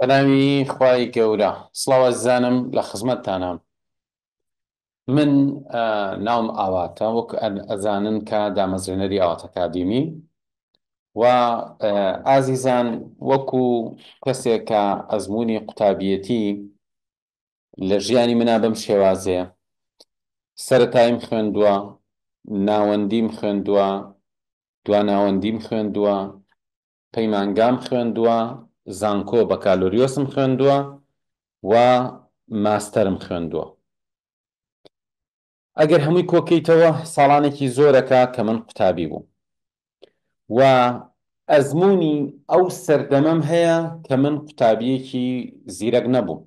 بەناوی خوای گەورە. سڵاو ئازیزانم لە خزمەتتانام. من ناوم ئاواتە وەک ئەزانن کە دامەزرێنەری ئاوات ئەکادیمی و ئازیزان وەکو کەسێک کە ئەزموونی قوتابیەتی لە ژیانی منا بەم شێوازەیە سەرەتاییم خوێندووە ناوەندیم خوێندووە دواناوەندیم خوێندووە پەیمانگام خوێندووە، زانکۆ بەکالۆریۆسم خوێندووە و ماستەرم خوێندووە. ئەگەر هەمووی کۆکەیتەوە ساڵانێکی زۆرەکە کە من قوتابی بووم و ئەزموونی ئەو سەردەمەم هەیە کە من قوتابییەکی زیرەک نەبووم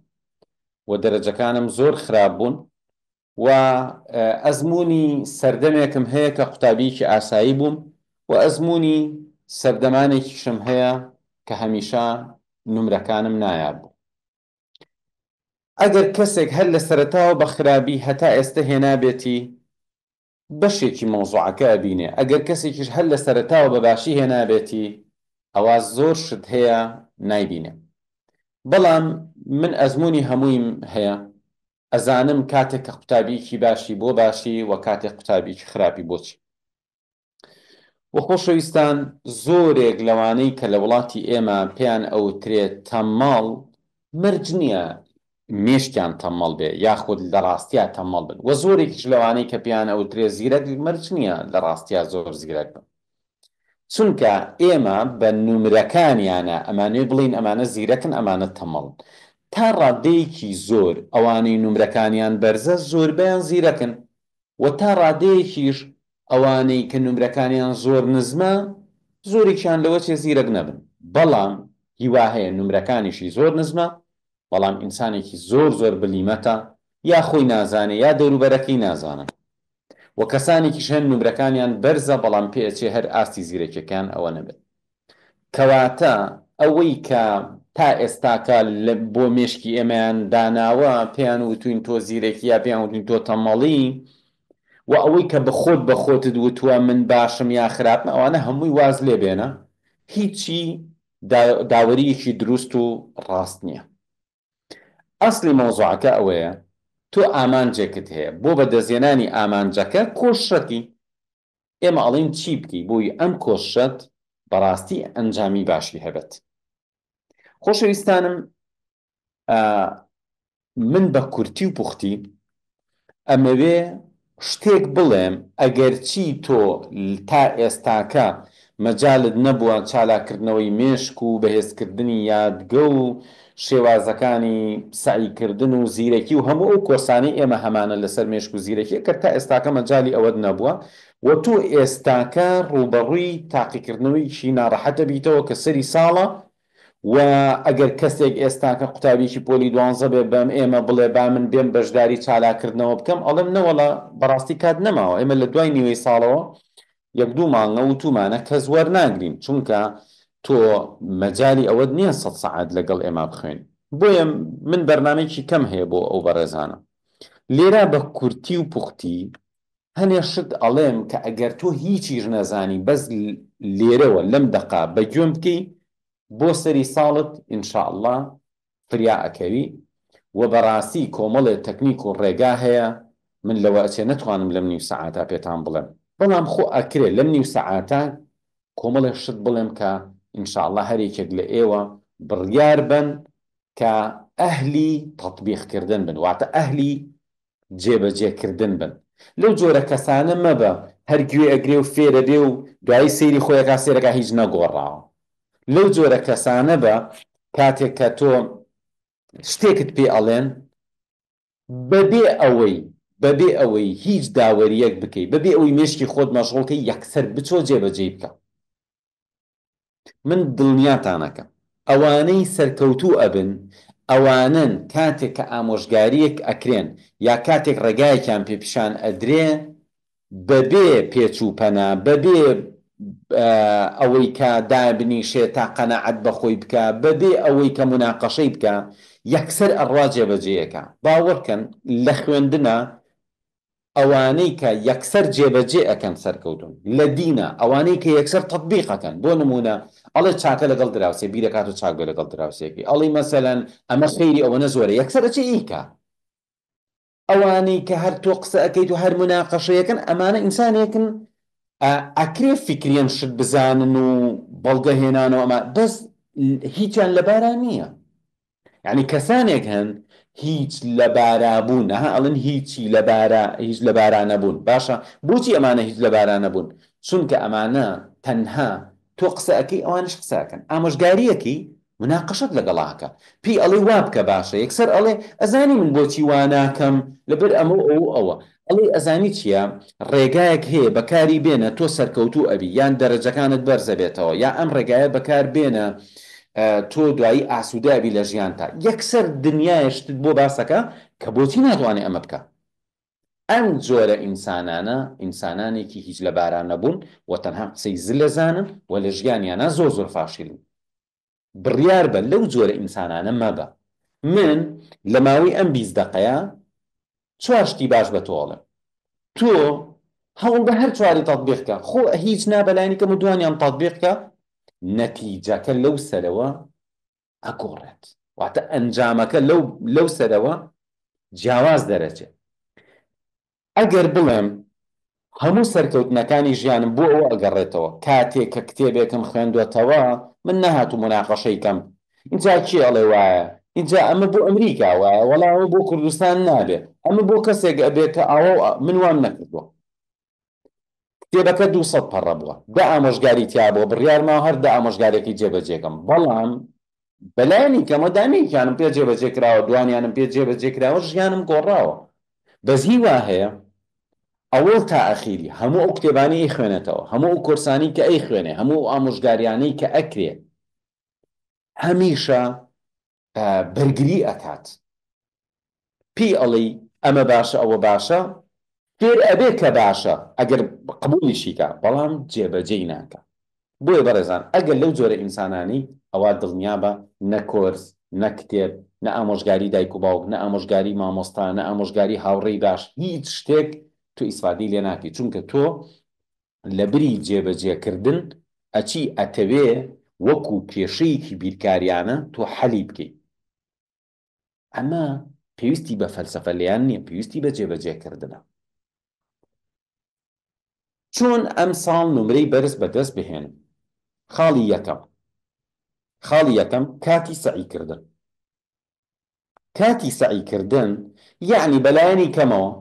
و دەرەجەکانم زۆر خراپ بوون و ئەزموونی سەردەمێکم هەیە کە قوتابییەکی ئاسایی بووم و ئەزموونی سەردەمانێکیشم هەیە کە هەمیشە نمرەکانم نایاب بوو. ئەگەر کەسێک هەر لە سەرەتاوە بە خرابی هەتا ئێستە هێنابێتی بەشێکی مەوزوعەکە ئەبینێ، ئەگەر کەسێکیش هەر لە سەرەتاوە بە باشی هێنابێتی ئەوا زۆر شت هەیە نایبینێ. بەڵام من ئەزموونی هەموویم هەیە ئەزانم کاتێک کە قوتابیەکی باشی بۆ باشی و کاتێک قوتابیەکی خراپی بۆچی. وە خۆشەویستان زۆرێک لەوانەی کە لە وڵاتی ئێمە پێیان ئەوترێ تەممەڵ مەرج نیە مێشکیان تەممەڵ بێ یاخود لە ڕاستیا تەممەڵ بن وە زۆرێکیش لەوانەی کە پێیان ئەوترێ زیرەک مەرج نیە لە ڕاستیا زۆر زیرەک بن. چونکە ئێمە بە نومرەکانیانە ئەمانەوێ بڵێین ئەمانە زیرەکن ئەمانە تەمەڵن. تا ڕادەیەکی زۆر ئەوانەی نومرەکانیان بەرزە زۆربەیان زیرەکن و تا ڕادەیەکیش ئەوانەی کە نومرەکانیان زۆر نزمە زۆرێکیان لەوەچێ زیرەک نەبن بەڵام هیوا هەیە نومرەکانیشی زۆر نزمە بەڵام ئینسانێکی زۆر زۆر بلیمەتە یا خۆی نازانێ یا دەوروبەرەکەی نازانن. وە کەسانێکیش هەن نمرەکانیان بەرزە بەڵام پێئەچێ هەر ئاستی زیرەکیەکەیان ئەوە نەبێت. کەواتە ئەوەی کە تا ئێستاکە لە بۆ مێشکی ئێمەیان داناوە پێیان وتوین تۆ زیرەکی یا پێیان وتوین تۆ تەمەڵی و ئەوەی کە بە خۆت بە خۆتت وتوە من باشم یا خراپم ئەوانە هەمووی واز لێ بێنە هیچی داوەریەکی دروست و ڕاست نیە. ئەسڵی مەوزوعەکە ئەوەیە تۆ ئامانجێکت هەیە بۆ بەدەستهێنانی ئامانجەکە کۆششەکی، ئێمە ئەڵێین چی بکەی بۆی ئەم کۆششەت بەڕاستی ئەنجامی باشی هەبێت. خۆشەویستانم من بە کورتی و پوختی ئەمەوێ شتێک بڵێم ئەگەرچی تۆ تا ئێستاکە مەجالت نەبووە چالاککردنەوەی مێشک و بەهێزکردنی یادگە و شێوازەکانی سەعیکردن و زیرەکی و هەموو ئەو کۆرسانەی ئێمە هەمانە لەسەر مێشک و زیرەکی ئەگەر تا ئێستاکە مەجالی ئەوەت نەبووە و تۆ ئێستاکە ڕووبەڕووی تاقیکردنەوەیەکی ناڕەحەت ئەبیتەوە کە سەری ساڵە و ئەگەر کەسێک ئێستاکە قوتابیەکی پۆلی دوانزە بێ بەم ئێمە بڵێ با من بێم بەشداری چالاککردنەوە بکەم ئەڵێم نەوەڵا بەڕاستی کات نەماوە ئێمە لە دوای نیوەی ساڵەوە یەک دوو مانگە وتومانە کەس وەرناگرین چونکە تۆ مەجالی ئەوەت نییە سەد سەعات لەگەڵ ئێمە بخوێنی بۆیە من بەرنامەیەکی کەم هەیە بۆ ئەو بەڕێزانە لێرە بە کورتی و پوختی هەنێ شت ئەڵێم کە ئەگەر تۆ هیچیش نەزانی بەس لێرەوە لەم دەقە بە گوێم بکەی بۆ سەری ساڵت ان شاء اللە فریا ئەکەوی وە بەڕاستی کۆمەڵێ تەکنیک و ڕێگا هەیە من لەوە ئەچێ نەتوانم لەم نیو سەعاتە پێتان بڵێم بەڵام خۆ ئەکرێ لەم نیو سەعاتە کۆمەڵێ شت بڵێم کە ان شاء اللە هەر یەکێک لە ئێوە بڕیار بەن کە ئەهلی تەتبیق کردن بن واتە ئەهلی جێبەجێ کردن بن. لەو جۆرە کەسانە مەبە هەر گوێ ئەگرێ و فێرەبێ و دوایی سەیری خۆی ئەکا سەیرەکا هیچ نەگۆڕاوە. لەو جۆرە کەسانە بە کاتێک کە تۆ شتێکت پێ ئەڵێن بەبێ ئەوەی بەبێ ئەوەی هیچ داوەریەک بکەی بەبێ ئەوەی مێشکی خۆت مەشغوڵ کەی یەکسەر بچۆ جێبەجێی بکە. من دڵنیاتان ئەکەم ئەوانەی سەرکەوتوو ئەبن ئەوانەن کاتێک کە ئامۆژگاریەک ئەکرێن یا کاتێک ڕێگایەکیان پێ پیشان ئەدرێ بەبێ پێچ و پەنا بەبێ ئەوەی کە دابنیشێ تا قەناعەت بەخۆی بکا بەبێ ئەوەی کە موناقەشەی بکا یەکسەر ئەڕوا جێبەجێی ئەکا باوەڕکەن لە خوێندنا ئەوانەی کە یەکسەر جێبەجێ ئەکەن سەرکەوتوون لە دینا، ئەوانەی کە یەکسەر تەتبیق ئەکەن، بۆ نموونە ئەڵێ چاکە لەگەڵ دراوسێ بیرەکات و چاک بێ لەگەڵ دراوسێکی ئەڵی مەسەلەن ئەمە خەیری ئەوەنە زۆرە یەکسەر ئەچێ ئیکا. ئەوانەی کە هەر تۆ قسە ئەکەیت و هەر موناقەشەیەکن ئەمانە ئینسانێکن ئەکرێ فیکریەن شت بزانن و بەڵگە هێنان و ئەمە بەس هیچیان لەبارا نییە یعنی کەسانێک هەن هیچ لەبارا بوون ئەها ئەڵێن هیچی لەبارا هیچ لەبارا نەبوون باشە بۆچی ئەمانە هیچ لەبارا نەبوون چونکە ئەمانە تەنها تۆ قسە ئەکەی ئەوانیش قسە ئەکەن ئامۆژگاریەکەی مناقەشەت لەگەڵا ئەکا پێی ئەڵێی وا بکە باشە یەکسەر ئەڵێ ئەزانی من بۆچی وا ناکەم لەبەر ئەمە و ئەوە و ئەوە ئەڵێی ئەزانی چیە ڕێگایەک هەیە بەکاری بێنە تۆ سەرکەوتوو ئەبی یان دەرەجەکانت بەرزەبێتەوە یا ئەم ڕێگایە بەکار بێنە تۆ دوایی ئاسوودە ئەبی لە ژیانتا یەکسەر دنیایە شتت بۆ باسەکا کە بۆچی ناتوانێ ئەمە بکا. ئەم جۆرە ئینسانانە ئینسانانێکی هیچ لەبارا نەبوون و تەنها قسەی زل ئەزانن و لە ژیانیانا زۆر زۆر فاشیلن. بڕیار بە لەو جۆرە ئینسانانە مەبە. من لە ماوەی ئەم 20 دەقەیە چوار شتی باش بە تۆ ئەڵێم. تۆ هەوڵبە هەر چواری تەتبیق کە. خۆ هیچ نا بەلایەنی کەم و دوانیان تەتبیق کە نەتیجەکە لەو سەرەوە ئەگۆڕێت. واتە ئەنجامەکە لەو لەو سەرەوە جیاواز دەرەچێت. ئەگەر بڵێم هەموو سەرکەوتنەکانی ژیانم بۆ ئەوە ئەگەڕێتەوە کاتێ کە کتێبێکم خوێندوەتەوە من نەهاتووم موناقەشەی کەم ئینجا کێ ئەڵێ وایە ئینجا ئەمە بۆ ئەمریکا وایە وەڵا ئەوە بۆ کوردستان نابێ ئەمە بۆ کەسێک ئەبێ کە ئاوا و من وام نەکردووە کتێبەکە 200 پەڕە بووە دە ئامۆژگاری تیا بووە بڕیارماوە هەر دە ئامۆژگارێکی جێبەجێکەم بەڵام بەلایەنی کەمەوە دانەیەکیانم پێ جێبەجێ کراوە دوانیانم پێ جێبەجێ کراوە ژیانم گۆڕاوە بەس هی وا هەیە ئەوەڵ تا ئەخیری هەموو ئەو کتێبانەی ئەیخوێنێتەوە هەموو ئەو کۆرسانەی کە ئەیخوێنێ هەموو ئەو ئامۆژگاریانەی کە ئەکرێ هەمیشە بەرگری ئەکات پێی ئەڵێی ئەمە باشە ئەوە باشە فێر ئەبێ کە باشە ئەگەر قبوڵیشی کا بەڵام جێبەجێی ناکا بۆیە بەڕێزان ئەگەر لەو جۆرە ئینسانانەی ئەوا دڵنیابە نە کۆرس نە کتێب نە ئامۆژگاری دایک و باوک نە ئامۆژگاری مامۆستا نە ئامۆژگاری هاوڕێی باش هیچ شتێک تۆ ئیسفادەی لێ ناکەی چونکە تۆ لەبری جێبەجێکردن ئەچی ئەتەوێ وەکو کێشەیەکی بیرکاریانە تۆ حەلی بکەی ئەمە پێویستی بە فەلسەفە لێیان نییە، پێویستی بە جێبەجێکردنە. چۆن ئەمساڵ نمرەی بەرز بەدەست بهێنم؟ خاڵی یەکەم خاڵی یەکەم کاتی سەعیکردن. کاتی سەعیکردن یەعنی بەلایەنی کەمەوە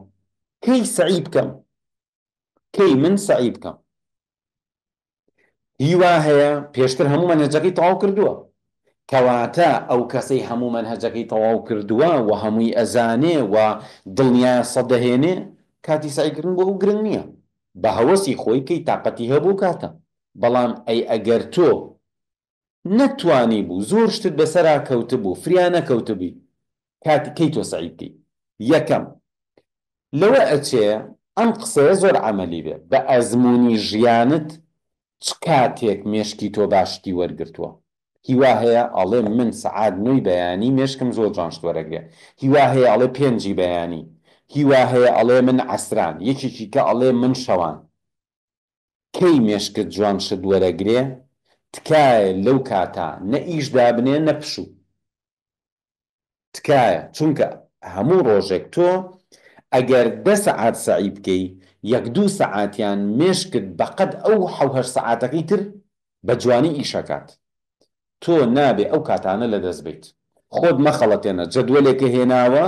کەی سەعی بکەم؟ کەی من سەعی بکەم؟ هیوا هەیە پێشتر هەموو مەنهەجەکەی تەواو کردووە کەواتە ئەو کەسەی هەموو مەنهەجەکەی تەواو کردووە و هەمووی ئەزانێ و دڵنیایە سەد دەهێنێ کاتی سەعیکردن بۆ ئەو گرنگ نییە بە هەوەسی خۆی کەی تاقەتی هەبوو کاتە بەڵام ئەی ئەگەر تۆ نەتوانیبوو زۆر شتت بەسەرا کەوتبوو فریا نەکەوتبووی کاتی کەی تۆ سەعی بکەی یەکەم لەوە ئەچێ ئەم قسەیە زۆر عەمەلی بێ بە ئەزموونی ژیانت چ کاتێک مێشکی تۆ باش شتی وەرگرتووە هیوا هەیە ئەڵێ من سەعات نۆی بەیانی مێشکم زۆر جوان شت وەرەگرێ هیوا هەیە ئەڵێ پێنجی بەیانی هیوا هەیە ئەڵێ من عەسران یەکێکی کە ئەڵێ من شەوان کەی مێشکت جوان شت وەرەگرێ تکایە لەو کاتە نە ئیش دابنێ نە پشوو تکایە چونکە هەموو ڕۆژێک تۆ ئەگەر دە سەعات سەعی بکەی یەک دوو سەعاتیان مێشکت بەقەد ئەو حەو هەشت سەعاتەکەی تر بە جوانی ئیشەکات تۆ نابێ ئەو کاتانە لەدەست بەیت. خۆت مەخەڵەتێنە جەدوەلێکە هێناوە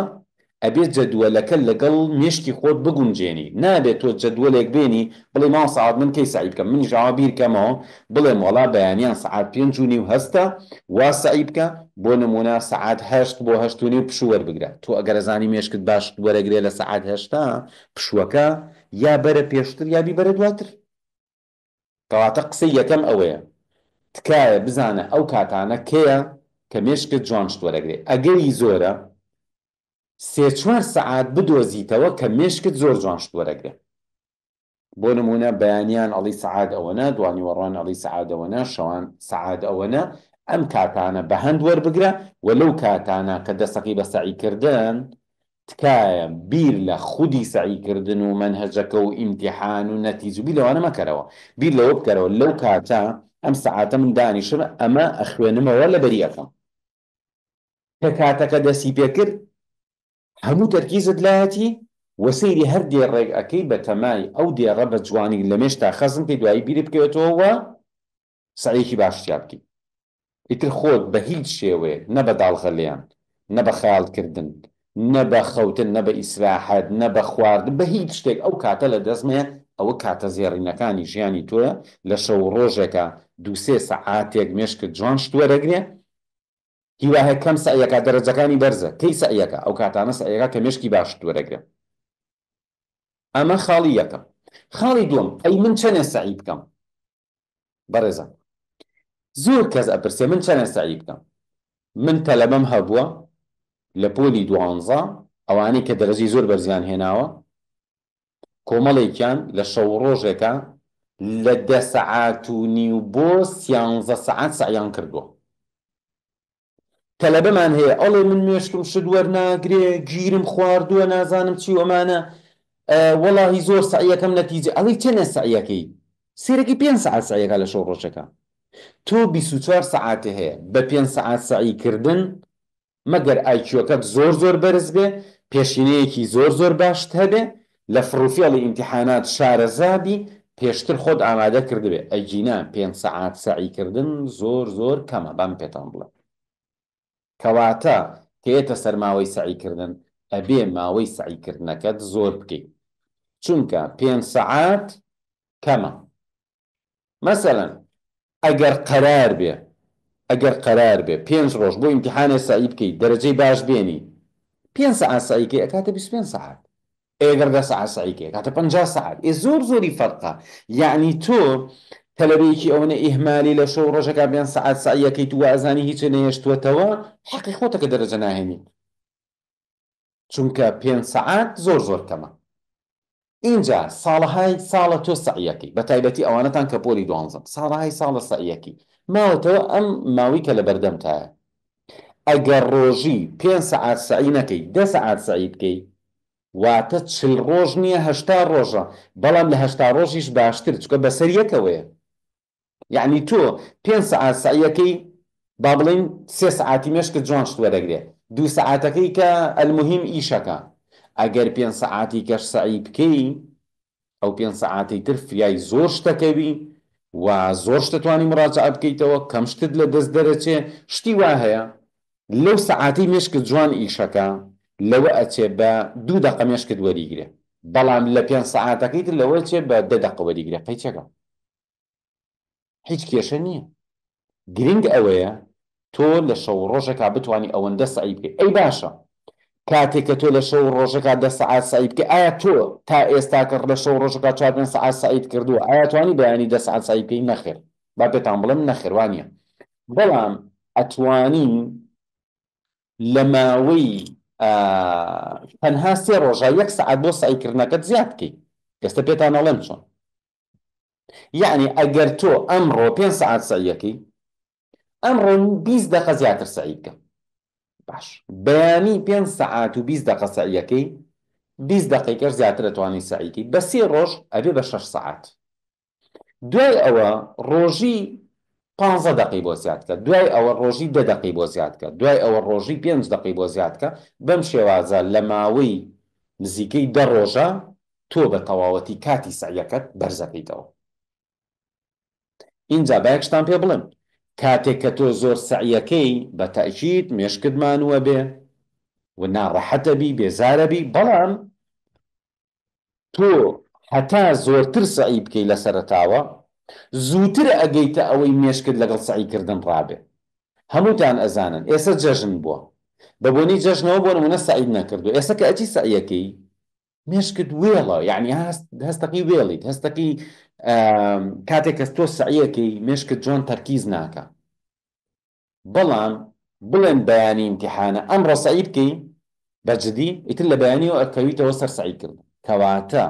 ئەبێ جەدوەلەکە لەگەڵ مێشکی خۆت بگونجێنی نابێ تۆ جەدوەلێک بێنی بڵێی مامۆستا ئاوات من کەی سەعی بکەم منیش ئاوا بیر کەمەوە بڵێم وەڵا بەیانیان سەعات پێنج و نیو هەستە وا سەعی بکە بۆ نمونە سەعات هەشت بۆ هەشت و نیو پشوو وەربگرە تۆ ئەگەر ئەزانی مێشکت باش وەرەگرێ لە سەعات هەشتا پشووەکە یا بەرە پێشتر یا بیبەرە دواتر. کەواتە قسەی یەکەم ئەوەیە تکایە بزانە ئەو کاتانە کەیە کە مێشکت جوان شت وەرەگرێ ئەگەری زۆرە سێ چوار سەعات بدۆزیتەوە کە مێشکت زۆر جوان شت وەرەگرێ بۆ نمونە بەیانیان ئەڵی سەعات ئەوەنە دوانیوەڕوان ئەڵی سەعات ئەوەنە شەوان سەعات ئەوەنە ئەم کاتانە بەهەند وەربگرە و لەو کاتانە کە دەسەکەی بە سەعی کردن تکایە بیر لە خودی سەعی کردن و مەنهەجەکە و ئیمتیحان و نەتیجە بیر لەوانە مەکەرەوە بیر لەوە بکەرەوە لەو کاتە. ئەم سەعاتە من دانیشم ئەمە ئەخوێنمەوە لەبەری ئەکەم. کە کاتەکە دەستی پێکرد هەموو تەرکیزت لایەتی و سەیری هەر دێڕێک ئەکەی بەتەمای ئەو دێڕە بە جوانی لە مێشکتا خەزن بکەی دوایی بیرت بکەوێتەوە و سەعیەکی باش تیا بکەی ئیتر خۆت بە هیچ شێوەیەک نە بە داڵغە لێیان نە بە خەیاڵ کردن نە بە خەوتن نە بە ئیسراحەت نە بە خواردن بە هیچ شتێک ئەو کاتە لە دەست مەیە ئەوە کاتە زێڕینەکانی ژیانی تۆیە لە شەو و ڕۆژێکا دوو سێ سەعاتێک مێشکت جوان شت وەرەگرێ هی وایە کەم سەعیەکا دەرەجەکانی بەرزە کەی سەعیەکا ئەو کاتانە سەعیەکا کە مێشکی باشت وەرەگرێ ئەمە خاڵی یەکەم خاڵی دووەم ئەی من چەنێ سەعی بکەم بەڕێزان زۆر کەس ئەپرسێ من چەنێ سەعی بکەم من تەلەبەم هەبووە لە پۆلی دوانزە ئەوانەی کە دەرەجەی زۆر بەرزیان هێناوە کۆمەڵێکیان لە شەو و ڕۆژێکا لە دە سەعات و نیو بۆ سیانزە سەعات سەعیان کردووە. تەلەبەمان هەیە ئەڵێ من مێشکم شت وەرناگرێ گیرم خواردووە نازانم چی و ئەمانە وەڵاهی زۆر سەعیەکەم نەتیجە ئەڵێی چەنێ سەعیەکەی سێرەکی پێنج سەعات سەعیەکە لە شەو ڕۆژێکا تۆ 24 سەعاتێ هەیە بە پێنج سەعات سەعی کردن مەگەر ئایکیۆکەت زۆر زۆر بەرز بێ، پێشینەیەکی زۆر زۆر باشت هەبێ، لە فڕوفێڵی ئیمتیحانات شارەزا بی، پێشتر خۆت ئامادە کردبێ، ئەگینا پێنج سەعات سەعی کردن زۆر زۆر کەمە، با من پێتان بڵێم. کەواتە کە یەتە سەر ماوەی سەعی کردن، ئەبێ ماوەی سەعی کردنەکەت زۆر بکەی. چونکە پێنج سەعات کەمە. مەسەلەن ئەگەر قەرار بێ ئەگەر قەرار بێ پێنج ڕۆژ بۆ ئیمتیحانێ سەعی بکەی دەرەجەی باش بێنی پێنج سەعات سەعی کەی ئەکاتە 25 سەعات ئێ گەر دە سەعات سەعی کەی ئەکاتە 50 سەعات ئێ زۆر زۆری فەرقە یەعنی تۆ تەلەبەیەکی ئەوەنە ئیهمالی لە شەو ڕۆژەکا پێنج سەعات سەعی ئەکەیت و وائەزانی هیچت نەهێشتووەتەوە حەقی خۆتە کە دەرەجە ناهێنیت چونکە پێنج سەعات زۆر زۆر کەمە ئینجا ساڵەهای ساڵە تۆ سەعیەکەی بەتایبەتی ئەوانەتان کە پۆلی دوانزەن ساڵەهای ساڵە سەعیەکەی ماوەتەوە ئەم ماوەی کە لەبەردەمتایە ئەگەر ڕۆژی پێنج سەعات سەعی نەکەی دە سەعات سەعی بکەی واتە چل ڕۆژ نییە هەشتا ڕۆژە بەڵام لە هەشتا ڕۆژیش باشتر چونکە بەسەر یەکەوەیە یەعنی تۆ پێنج سەعات سەعیەکەی با بڵێین سێ سەعاتی مێشکت جوان شت وەرەگرێ دوو سەعاتەکەی کە الموهیم ئیشەکە ئەگەر پێنج سەعاتی کەش سەعی بکەی ئەو پێنج سەعاتەی تر فریای زۆر شتەکەوی و زۆر شتە توانی مراجعە بکەیتەوە کەم شتت لە دەست دەرەچێ شتی وا هەیە لەو سەعاتەی مێشکت جوان ئیشەکە لەوە ئەچێ بە دوو دەقە مێشکت وەریگرێ بەڵام لە پێنج سەعاتەکەی تر لەوە چێ بە دە دەقە وەریگرێ قەیچەکە هیچ کێشە نییە گرنگ ئەوەیە تۆ لە شەو و ڕۆژێکا بتوانی ئەوەندە سەعی بکەی ئەی باشە کاتێک کە تۆ لە شەو و ڕۆژێکا دە سەعات سەعی بکەی ئایا تۆ تا ئێستا کە لە شەو و ڕۆژێکا چوار پێنج سەعات سەعیت کردووە ئایا توانی بەیانی دە سەعات سەعی بکەی نەخێر با پێتان بڵێم نەخێر وانییە بەڵام ئەتوانی لە ماوەی تەنها سێ ڕۆژە یەک سەعات بۆ سەعیکردنەکەت زیاد بکەی ئێستا پێتان ئەڵێم چۆن یەعنی ئەگەر تۆ ئەمڕۆ پێنج سەعات سەعیەکەی ئەمڕۆ 20 دەقە زیاتر سەعی بکە باش بەیانی پێنج سەعات و 20 دەقە سەعیەکەی 20 دەقەی کەش زیاتر ئەتوانی سەعیکەی بە سێ ڕۆژ ئەبێ بە شەش سەعات دوای ئەوە ڕۆژی پانزە دەقەی بۆ زیاد کە دوای ئەوە ڕۆژی دە دەقەی بۆ زیاد کە دوای ئەوە ڕۆژی پێنج دەقەی بۆ زیاد کە بەم شێوازە لە ماوەی نزیکەی دە ڕۆژە تۆ بە تەواوەتی کاتی سەعیەکەت بەرزەکەیتەوە. ئینجا با یەک شتان پێ بڵێم، کاتێک کە تۆ زۆر سەعیەکەی بە تەئکید مێشکت مانووە بێ و ناڕەحەتە بی، بێزارە بی، بەڵام تۆ هەتا زۆرتر سەعی بکەی لە سەرەتاوە زووتر ئەگەیتە ئەوەی مێشکت لەگەڵ سەعی کردن ڕابێ. هەمووتان ئەزانن ئێسە جەژن بووە، بە بۆنەی جەژنەوە بۆ نموونە سەعیت نەکردووە، ئێسە کە ئەچی سەعیەکەی مێشکت وێڵە یعنی هەستەکەی وێڵیت هەستەکەی کاتێک کەس تۆ سەعیەکەی مێشکت جوان تەرکیز ناکە بەڵام بڵێن بەیانی ئیمتیحانە ئەمڕۆ سەعی بکەی بە جدی ئیتر لە بەیانیەوە ئەکەویتەوە سەر سەعی کردن کەواتە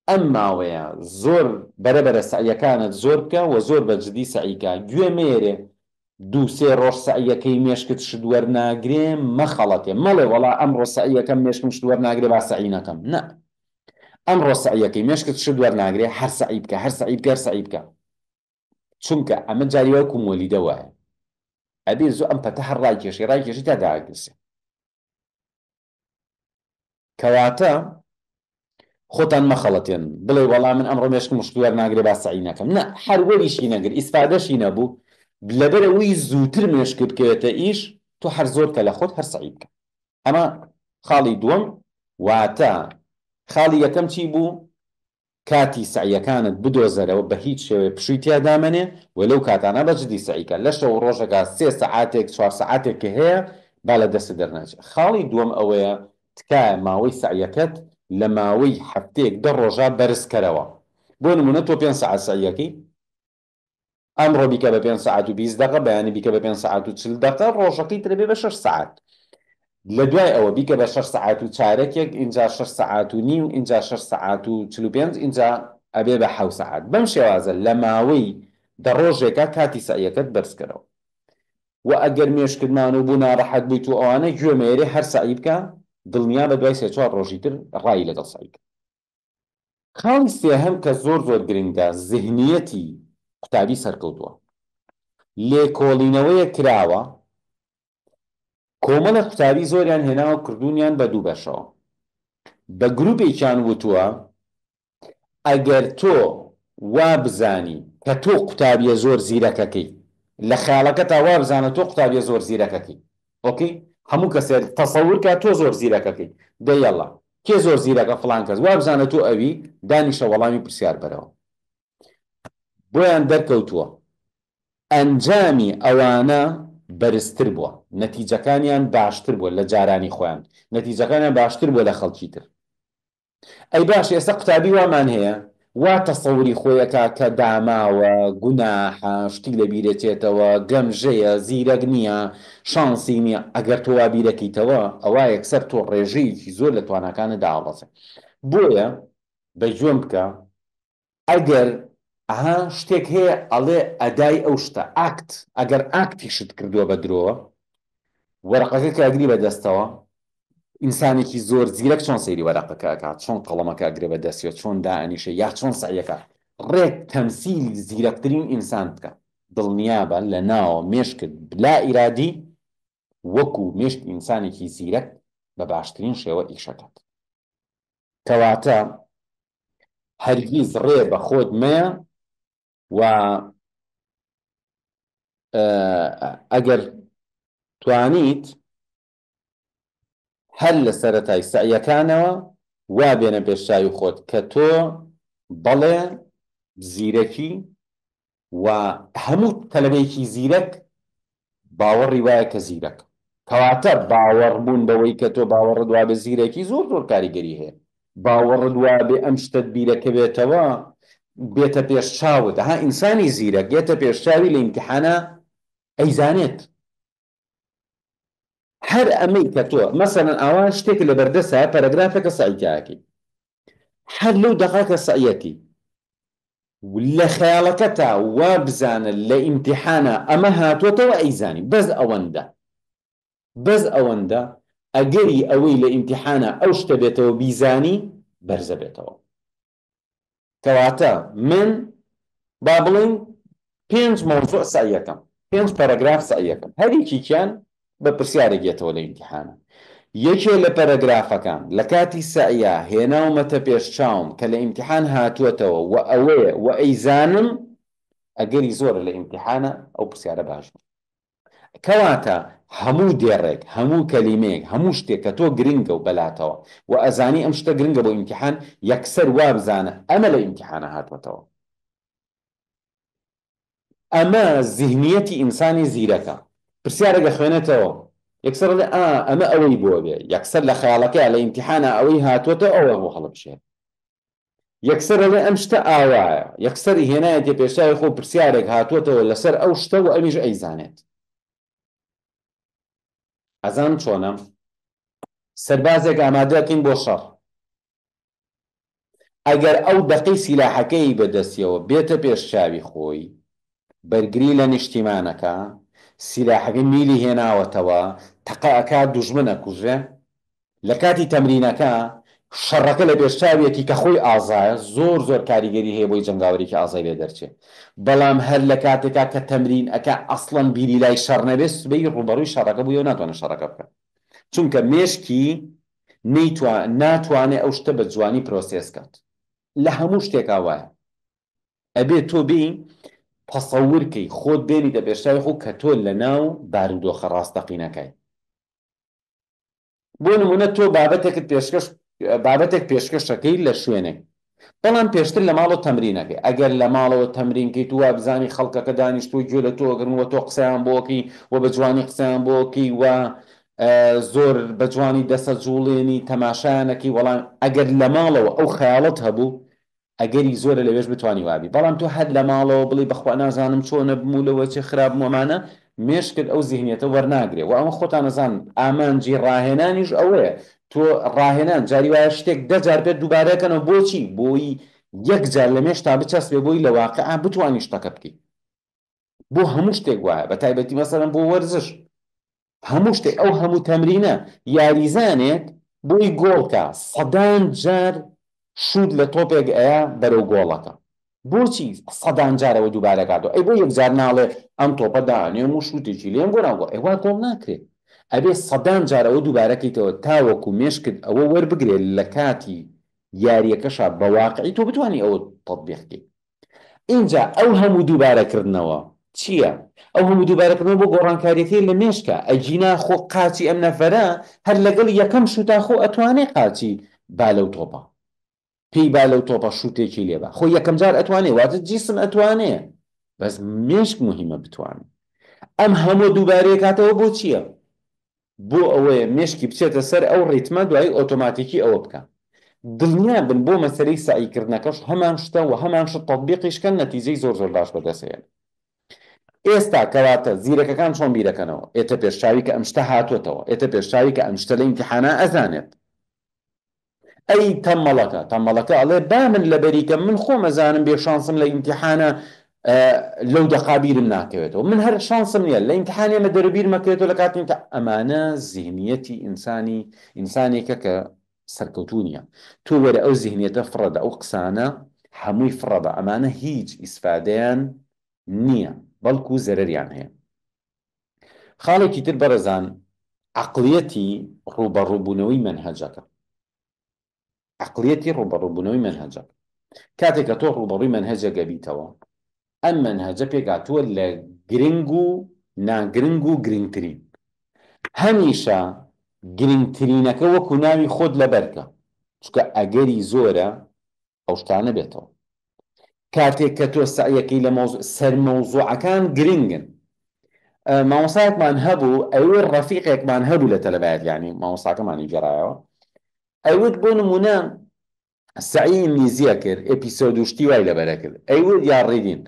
ئەم ماوەیە زۆر بەرە بەرە سەعیەکانت زۆر بکە وە زۆر بە جدی سەعی کە گوێ مەیەرێ دوو سێ ڕۆژ سەعیەکەی مێشکت شت وەرناگرێ مەخەڵەتێ مەڵێ وەڵا ئەمڕۆ سەعیەکەم مێشکم شت وەرناگرێ با سەعی نەکەم نا ئەمڕۆ سەعیەکەی مێشکت شت وەرناگرێ هەر سەعی بکە هەر سەعی بکە هەر سەعی بکە. چونکە ئەمە جاری وەکو مۆلیدە وایە ئەبێ زۆ ئەم پەتە هەر ڕایکێشی ڕایکێشی تا داگرسێ. کەواتە خۆتان مەخەڵەتێنن بڵێ وەڵا من ئەمڕۆ مێشکم وشکی وەرناگرێ با سەعی نەکەم نا هەر وەریشی نەگر ئیسفادەشی نەبوو لەبەر ئەوەی زووتر مێشکت بکەوێتە ئیش تۆ هەر زۆر کە لە خۆت هەر سەعی بکە ئەمە خاڵی دووەم واتە خاڵی یەکەم چی بوو کاتی سەعیەکانت بدۆزەرەوە بە هیچ شێوەیەک پشووی تیا دامەنێ و لەو کاتانە بە جدی سەعی کە لە شەو و ڕۆژەکا سێ سەعاتێک چوار سەعاتێک کە هەیە با لە دەستت دەرنەچێ. خاڵی دووەم ئەوەیە تکایە ماوەی سەعیەکەت لە ماوەی هەفتەیەک دە ڕۆژا بەرز کەرەوە بۆ نموونە تۆ پێنج سەعات سەعیەکەی ئەمڕۆ بیکە بە پێنج سەعات و 20 دەقە، بەیانی بیکە بە پێنج سەعات و 40 دەقە، ڕۆژەکەی تر ئەبێ بە شەش سەعات. لە دوای ئەوە بیکە بە شەش سەعات و چارەکێک، ئینجا شەش سەعات و نیو، ئینجا شەش سەعات و 45، ئینجا ئەبێ بە حەو سەعات. بەم شێوازە لە ماوەی دە ڕۆژێکا کاتی سەعیەکەت بەرز کەرەوە. وە ئەگەر مێشکت مانوو بوو ناڕەحەت بوویت و ئەوانە گوێ مەیەرێ هەر سەعی بکە، دڵنیابە دوای سێ چوار ڕۆژی تر ڕایی لەگەڵ سەعی کە. خاڵی سێهەم کە زۆر زۆر گرنگە زهنیەتی قوتابی سەرکەوتووە. لێکۆڵینەوەیەک کراوە کۆمەڵێک قوتابی زۆریان هێناوە کردوونیان بە دوو بەشەوە. بە گروپێکیان وتووە ئەگەر تۆ وا بزانی کە تۆ قوتابیە زۆر زیرەکەکەی لە خەیاڵەکەتا وا بزانە تۆ قوتابیە زۆر زیرەکەکەی ئۆکەی هەموو کەسێک تەسەور کە تۆ زۆر زیرەکەکەی دە یەڵا کێ زۆر زیرەکە فڵان کەس وابزانە تۆ ئەوی دانیشە وەڵامی پرسیار بەرەوە بۆیان دەرکەوتووە ئەنجامی ئەوانە بەرزتر بووە نەتیجەکانیان باشتر بووە لە جارانی خۆیان نەتیجەکانیان باشتر بووە لە خەڵکی تر ئەی باشە ئێستا قوتابی وامان هەیە وا تەسەوری خۆی ئەکا کە داماوە، گوناحە، شتی لە بیرەچێتەوە، گەمژەیە، زیرەک نییە، شانسی نییە، ئەگەر تۆ وا بیرەکەیتەوە ئەوا یەکسەر تۆ ڕێژەیەکی زۆر لە تواناکانت داوەبەزێ. بۆیە بە گوێم بکە ئەگەر ئەها شتێک هەیە ئەڵێ ئەدای ئەو شتە، act، ئەگەر act یشت کردووە بە درۆوە، وەرەقەکە کە ئەگری بە دەستەوە، ئینسانێکی زۆر زیرەک چۆن سەیری وەرەقەکە ئەکات، چۆن قەڵەمەکە ئەگرێ بە دەستیەوە، چۆن دائەنیشێ یا چۆن سەعیەکا، ڕێک تەمسیلی زیرەکترین ئینسان بکە، دڵنیابە لە ناوە مێشکت لا ئیرادی وەکو مێشکی ئینسانێکی زیرەک بە باشترین شێوە ئیشەکات. کەواتە هەرگیز ڕێ بە خۆت مەیە و ئەگەر توانیت هەر لە سەرەتای سەعیەکانەوە وا بێنە پێش چاوی خۆت کە تۆ بەڵێ زیرەکی و هەموو تەلەبەیەکی زیرەک باوەڕی وایە کە زیرەکە. کەواتە باوەڕ بوون بەوەی کە تۆ باوەڕت وابێ زیرەکی زۆر زۆر کاریگەری هەیە. باوەڕت وابێ ئەم شتەت بیرەکەوێتەوە بێتە پێش چاوت. ها ئینسانی زیرەک یەتە پێش چاوی لە ئیمتیحانا ئەیزانێت. هەر ئەمەی کە تۆ مەسەلەن ئاوا شتێک لە بەردەستایە پەرەگرافێکە سەعی تیاکەی هەر لەو دەقە کە سەعیەکەی لە خەیاڵەکەتا وا بزانە لە ئیمتیحانا ئەمە هاتۆتەوە ئەیزانی بەس ئەوەندە بەس ئەوەندە ئەگەری ئەوەی لە ئیمتیحانا ئەو شتە بێتەوە بیزانی بەرزە بێتەوە. کەواتە من با بڵێین پێنج مەوزوع سەعیەکەم، پێنج پەرەگراف سەعیەکەم، هەر یەکێکیان بە پرسیارێک یەتەوە لە ئیمتیحانە. یەکێ لە پەرەگرافەکان لە کاتی سەعیا هێناومەتە پێش چاوم کە لە ئیمتیحان هاتووەتەوە و ئەوەیە و ئەیزانم ئەگەری زۆرە لە ئیمتیحانە ئەو پرسیارە باش بوو. کەواتە هەموو دێڕێک، هەموو کەلیمەیەک، هەموو شتێک کە تۆ گرنگە و بەلاتەوە و ئەزانی ئەم شتە گرنگە بۆ ئیمتیحان، یەکسەر وابزانە ئەمە لە ئیمتیحانا هاتووەتەوە. ئەمە زیهنیەتی ئینسانی زیرەکە. پرسیارێک ئەخوێنێتەوە، یەکسەر ئەڵێ ئا ئەمە ئەوەی بۆ بێ، یەکسەر لە خەیاڵەکەیا لە ئیمتیحانا ئەوەی هاتووەتەوە ئەوە بۆ هەڵبژێرێ. یەکسەر ئەڵێ ئەم شتە ئاوایە، یەکسەر هێنایەتیە پێشچاوی خۆ پرسیارێک هاتووەتەوە لەسەر ئەو شتە و ئەویش ئەیزانێت. ئەزان چۆنە؟ سەربازێک ئامادە ئەکەین بۆ شەڕ، ئەگەر ئەو دەقەی سیلاحەکەی بە دەستیەوە بێتە پێش چاوی خۆی، بەرگری لە نیشتیمانەکە، سیلاحەکەی میلی هێناوەتەوە، تەقە ئەکات دوژمن ئەکوژێ، لە کاتی تەمرینەکە. شەڕەکە لە پێش چاویەتی کە خۆی ئازایە زۆر زۆر کاریگەری هەیە بۆی جەنگاوەرێکی ئازای لێ دەرچێ بەڵام هەر لە کاتێکا کە تەمرین ئەکا ئەسڵەن بیری لای شەڕ نەبێ سبەی ڕووبەڕووی شەڕەکە بوویەوە ناتوانێ شەڕەکە بکا چونکە مێشکی نەیتوا ناتوانێ ئەو شتە بە جوانی process کات لە هەموو شتێکا وایە ئەبێ تۆ بێی تەسەور کەی خۆت بێنیتە پێشچاوی خۆ کە تۆ لەناو بارودۆخە ڕاستەقینەکای. بۆ نمونە تۆ بابەتێکت پێشکەش بابەتێک پێشکەشەکەی لە شوێنێک بەڵام پێشتر لە ماڵەوە تەمرینەکەی ئەگەر لە ماڵەوە تەمرینکەیت و وابزانی خەڵکەکە دانیشتووە گوێ لە تۆ ئەگرن و تۆ قسەیان بۆکەی و بە جوانی قسەیان بۆکەی و زۆر بە جوانی دەسە جوڵێنی تەماشایانەکەی وەڵام ئەگەر لە ماڵەوە ئەو خەیاڵت هەبوو ئەگەری زۆرە لەوێش بتوانی وابی بەڵام تۆ هەر لە ماڵەوە بڵێی بەخوا نازانم چۆنە بم و لەوە چێ خراپم و ئەمانە مێشکت ئەو زیهنیەتە وەرناگرێ وە ئەمە خۆتان ئەزانن ئامانجی ڕاهێنانیش ئەوەیە تۆ ڕاهێنان جاری وایە شتێک دە جار پێت دووبارە کەنەوە بۆچی بۆی یەک جار لە مێشتا بچەسپێ بۆی لە واقعا بتوانی شتەکە بکەی بۆ هەموو شتێک وایە بە تایبەتی مەسەلەن بۆ وەرزش هەموو شتێک ئەو هەموو تەمرینە یاریزانێک بۆی گۆڵکا سەدان جار شوت لە تۆپێک ئەیا بەرەو گۆڵەکە بۆچی سەدان جار ئەوە دووبارە کاتەوە ئەی بۆ یەک جار ناڵێ ئەم تۆپە دانێم و شوتێکی لێم بۆ ناو گۆڵ ئەی وا گۆڵ ناکرێ ئەبێ سەدان جار ئەوە دووبارە کەیتەوە تاوەکو مێشکت ئەوە وەربگرێ لە کاتی یاریەکەشا بە واقعی تۆ بتوانی ئەوە تەتبیق کەی ئینجا ئەو هەموو دووبارەکردنەوە چییە؟ ئەو هەموو دووبارەکردنەوە بۆ گۆڕانکاریەکەی لە مێشکە، ئەگینا خۆ قاچی ئەم نەفەرە هەر لەگەڵ یەکەم شوتا خۆ ئەتوانێ قاچی با لەو تۆپە پێی با لەو تۆپە شوتێکی لێ با خۆ یەکەم جار ئەتوانێ واتە جیسم ئەتوانێ بەس مێشک موهیمە بتوانێ ئەم هەموو دووبارەیە کاتەوە بۆ چییە؟ بۆ ئەوەیە مێشکی بچێتە سەر ئەو ڕیتمە دوایی ئۆتۆماتیکی ئەوە بکا. دڵنیا بن بۆ مەسەلەی سەعی کردنەکەش هەمان شتە و هەمان شت تەتبیقیش کەن نەتیجەی زۆر زۆر باش بەدەست ئەیەن. ئێستا کەواتە زیرەکەکان چۆن بیرەکەنەوە؟ ئێتە پێش چاوی کە ئەم شتە هاتۆتەوە، ئێتە پێش چاوی کە ئەم شتە لە ئیمتیحانا ئەزانێت. ئەی تەمەڵەکە تەمەڵەکە ئەڵێ با من لەبەری کەم من خۆم ئەزانم بێ شانسم لە ئیمتیحانە لەو دەقا بیرم ناکەوێتەوە من هەر شانسم نییە لە ئیمتیحان ئێمە دەرو بیرم ئەکەوێتەوە لە کاتی ئیمتیحان ئەمانە زیهنیەتی ئینسانی ئینسانێکە کە سەرکەوتوو نییە تۆ وەرە ئەو زیهنیەتە فڕەدە ئەو قسانە هەمووی فڕەبە ئەمانە هیچ ئیسفادەیان نییە بەڵکو زەرەریان هەیە خاڵێکی تر بەڕێزان عەقڵیەتی ڕووبەڕووبوونەوەی مەنهەجەکە عەقڵیەتی ڕووبەڕووبوونەوەی مەنهەجەکە کاتێک کە تۆ ڕووبەڕووی مەنهەجێک ئەبیتەوە ئەم مەنهەجە پێکهاتووە لە گرنگ و ناگرنگ و گرنگترین هەمیشە گرنگترینەکە وەکو ناوی خۆت لەبەرکە چونکە ئەگەری زۆرە ئەو شتانە بێتەوە کاتێک کە تۆ سەعیەکەی لە مەوزوع سەر مەوزوعەکان گرنگن مامۆسایەکمان هەبوو ئەوێ ڕەفیقێکمان هەبوو لە تەلەبایەت یعنی مامۆساکەمانی گێڕایەوە ئەیوت بۆ نمونە سەعی ئینگلیزیە کرد episode و شتی وای لەبەرە کرد ئەیوت یا reading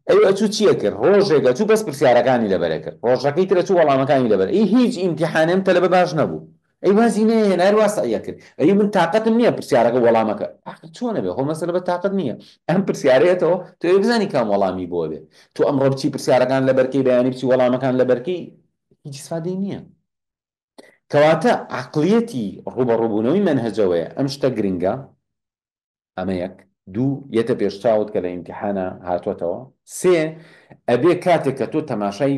ئەی ئەچوو چیە کرد ڕۆژێک ئەچوو بەس پرسیارەکانی لەبەرە کرد ڕۆژەکەی تر ئەچوو وەڵامەکانی لەبەر ئەی هیچ ئیمتیحانێم تەلەبە باش نەبوو ئەی وازی نەهێنا هەر وا سەعیە کرد ئەی من تاقەتم نییە پرسیارەکە وەڵامەکە ئاخر چۆنە بێ خۆ مەسەلە بە تاقەت نییە ئەم پرسیارەیەتەوە تۆ ئەی بزانی کام وەڵامی بۆ بێ تۆ ئەمڕۆ بچی پرسیارەکان لەبەرکەی بەیانی بچی وەڵامەکان لەبەرکەی هیچ ئیسفادەی نییە کەواتە عەقڵیەتی ڕووبەڕووبوونەوەی مەنهەجەوەیە ئەم شتە گرنگە ئەمە یەک. دوو، یەتە پێش چاوت کە لە ئیمتیحانا هاتۆتەوە. سێ، ئەبێ کاتێک کە تۆ تەماشای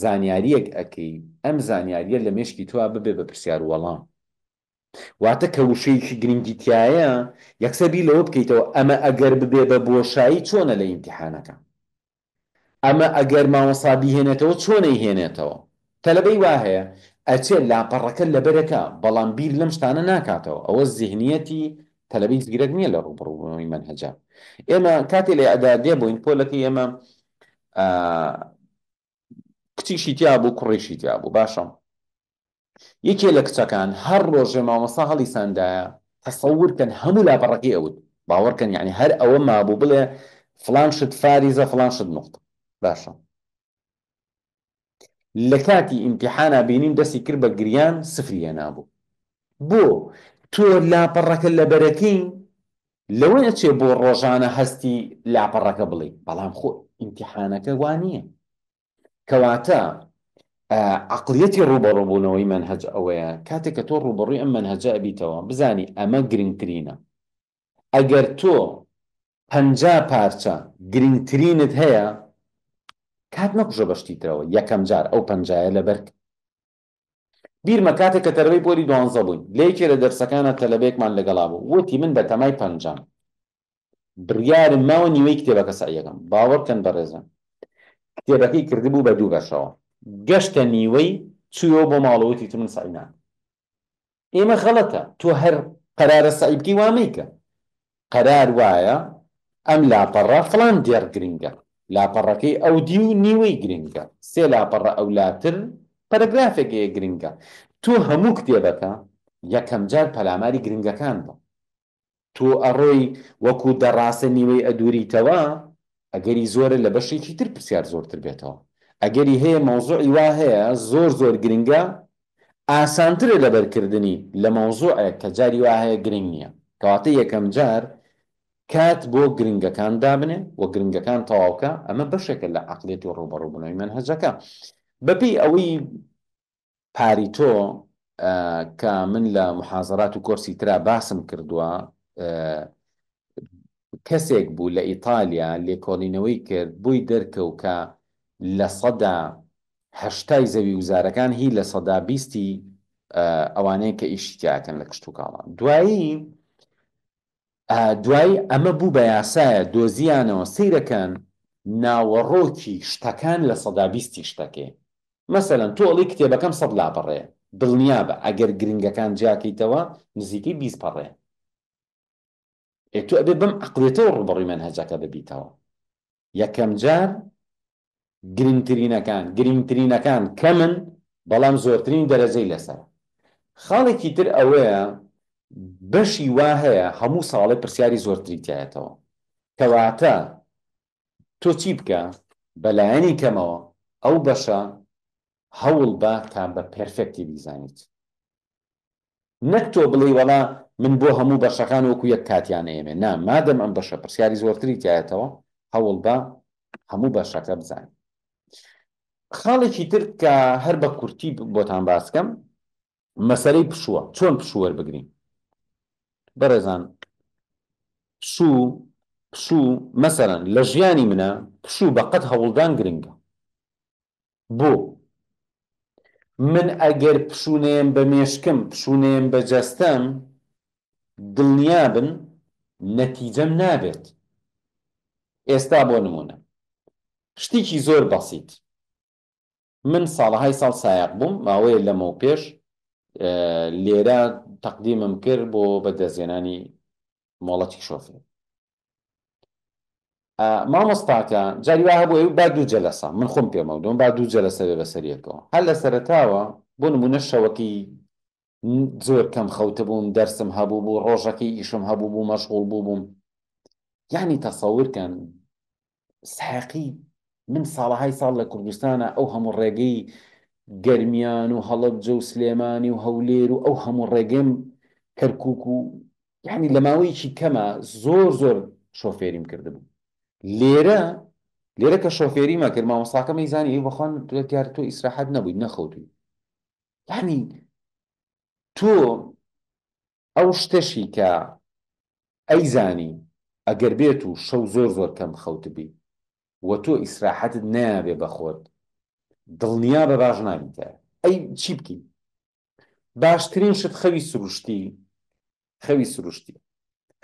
زانیارییەک ئەکەی، ئەم زانیارییە لە مێشکی تۆا ببێ بە پرسیار و وەڵام. واتە کە وشەیەکی گرنگی تیایە، یەکسەر بیر لەوە بکەیتەوە ئەمە ئەگەر ببێ بە بۆشایی چۆنە لە ئیمتیحانەکە؟ ئەمە ئەگەر مامۆستا بیهێنێتەوە چۆن ئەیهێنێتەوە؟ تەلەبەی وا هەیە ئەچێ لاپەڕەکە لەبەرەکا بەڵام بیر لەم شتانە ناکاتەوە ئەوە زیهنیەتی تەلەبەی زیرەک نیە لە ڕووبەڕووبوونەوەی مەنهەجا ئێمە کاتێ لە ئیعدادیە بووین پۆلەکەی ئێمە کچیشی تیا بوو کوڕیشی تیا بوو باشە یەکێ لە کچەکان هەر ڕۆژێ مامۆستا هەڵیساندایە تەسەور کەن هەموو لاپەڕەکەی ئەوت باوەڕ کەن یانی هەر ئەوە مابوو بڵێ فڵان شت فاریزە فڵان شت نوقتە باشە لە کاتی ئیمتیحانا بینیم دەستی کرد بە گریان سفری هێنابوو بۆ تۆ لاپەڕەکە لەبەرەکەی لەوە ئەچێ بۆ ڕۆژانە هەستی لاپەڕەکە بڵێی بەڵام خۆ ئیمتیحانەکە وا نییە کەواتە. عەقڵیەتی ڕووبەڕووبوونەوەی مەنهەج ئەوەیە کاتێک کە تۆ ڕووبەڕووی ئەم مەنهەجە ئەبیتەوە بزانی ئەمە گرنگترینە ئەگەر تۆ 50 پارچە گرنگترینت هەیە کات مەکوژە بە شتی ترەوە یەکەم جار ئەو پەنجایە لەبەر بیرمە کاتێک کە تەلەبەی پۆلی دوانزە بووین لە یەکێ لە دەرسەکانا تەلەبەیەکمان لەگەڵا بوو وتی من بەتەمای پەنجام بڕیارم ماوە نیوەی کتێبەکە سەعیەکەم باوەڕکەن بەڕێزان کتێبەکەی کردبوو بە دوو بەشەوە گەشتە نیوەی چوویەوە بۆ ماڵەوە وتی تر من سەعی ناکەم ئێمە غەڵەتە تۆ هەر قەرارە سەعی بکەی وا مەیکە قەرار وایە ئەم لاپەڕە فڵان دێڕ گرنگە لاپەڕەکەی ئەو دیو نیوەی گرنگە سێ لاپەڕە ئەولاتر پەرەگرافێک هەیە گرنگە تۆ هەموو کتێبەکە یەکەم جار پەلاماری گرنگەکان بە تۆ ئەڕۆی وەکو دەڕاسە نیوەی ئەدوریتەوە ئەگەری زۆرە لە بەشێکی تر پرسیار زۆرتر بێتەوە ئەگەری هەیە مەوزوعی وا هەیە زۆر زۆر گرنگە ئاسانترە لەبەرکردنی لە مەوزوعێک کە جاری وا هەیە گرنگ نییە کەواتە یەکەم جار کات بۆ گرنگەکان دابنێ و گرنگەکان تەواوکە ئەمە بەشێکە لە عەقڵیەت و ڕووبەڕووبوونەوەی مەنهەجەکە بەپێی ئەوەی پاریتۆ کە من لە محازەرات و کۆرسی ترا باسم کردووە کەسێک بوو لە ئیتالیا لێکۆڵینەوەی کرد بۆی دەرکەو کە 80% زەوی وزارەکان هی 20%ی ئەوانەیە کە ئیشی تیاکەن لە کشتوکاڵە دوایی دوایی ئەمە بوو بە یاسایە دۆزیانەوە سەیرەکەن ناوەڕۆکی شتەکان 20%ی شتەکەی مەسەلەن تۆ ئەڵێی کتێبەکەم سەد لاپەڕەیە دڵنیابە ئەگەر گرنگەکان جیاکەیتەوە نزیکەی 20 پەڕەیە ئێ تۆ ئەبێ بەم عەقڵیەتەوە ڕووبەڕووی مەنهەجەکە ببیتەوە یەکەم جار گرنگترینەکان گرنگترینەکان کەمن بەڵام زۆرترین دەرەجەی لەسەرە خاڵێکی تر ئەوەیە بەشی وا هەیە هەموو ساڵێ پرسیاری زۆرتری تایەتەوە کەواتە تۆ چی بکە بەلایەنی کەمەوە ئەو بەشە هەوڵ بە تا بە perfect ی بیزانیت نەک تۆ بڵێی وەڵا من بۆ هەموو بەشەکان وەکو یەک کاتیان ئەیەمێ نا مادەم ئەم بەشە پرسیاری زۆرتری تایەتەوە هەوڵ بە هەموو بەشەکە بزانیت خاڵێکی تر کە هەر بە کورتی بۆتان باسکەم مەسەلەی پشووە چۆن پشوو وەربگرین بەڕێزان پشوو پشوو مەسەلەن لە ژیانی منە پشوو بەقەد هەوڵدان گرنگە بۆ من ئەگەر پشوو نەیەم بە مێشکم پشوو نەیەم بە جەستەم دڵنیابن نەتیجەم نابێت ئێستا بۆ نمونە شتێکی زۆر بەسیت من ساڵەهای ساڵ سایەق بووم، ماوەیە لەمەو پێش لێرە تەقدیمم کرد بۆ بەدەستهێنانی مۆڵەتی شۆفێر. مامۆستاکە جاری وا هەبوو ئەی با دوو جەلەسە، من خۆم پێم وتبوو با دوو جەلەسە بێ بەسەر یەکەوە. هەر لە سەرەتاوە بۆ نموونە شەوەکەی زۆر کەم خەوتبووم، دەرسم هەبوو بوو، ڕۆژەکەی ئیشم هەبوو بوو، مەشغوڵ بووبووم. یانی تەسەور کەن سایەقی من ساڵەهای ساڵ لە کوردستانە ئەو هەموو ڕێگەی گەرمیان و هەڵەبجە و سلێمانی و هەولێر و ئەو هەموو ڕێگەم کەرکک و یعنی لە ماوەیەکی کەمە زۆر زۆر شۆفێریم کردبوو لێرە لێرە کە شۆفێری مەکرد مامۆستاکەم ئەیزانی ئەی بەخوان دیار تۆ ئیسراحەت نەبووی نەخەوتووی یعنی تۆ ئەو شتەشی کە ئەیزانی ئەگەر بێت و شەو زۆر زۆر کەم خەوتبی و تۆ ئیسراحەتت نەیابێ بە خۆت دڵنیابە باش نابیتە ئەی چی بکەی باشترین شت خەوی سروشتی خەوی سروشتی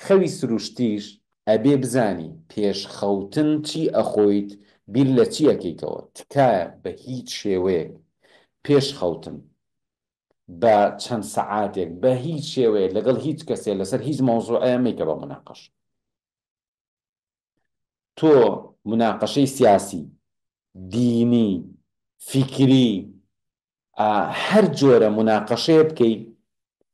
خەوی سروشتیش ئەبێ بزانی پێش خەوتن چی ئەخۆیت بیر لە چی ئەکەیتەوە تکایە بە هیچ شێوەیەک پێش خەوتن بە چەند سەعاتێک بە هیچ شێوەیەک لەگەڵ هیچ کەسێ لەسەر هیچ مەوزوعێ مەیکە بە موناقەشە. تۆ موناقەشەی سیاسی، دینی، فیکری، هەر جۆرە موناقەشەیە بکەی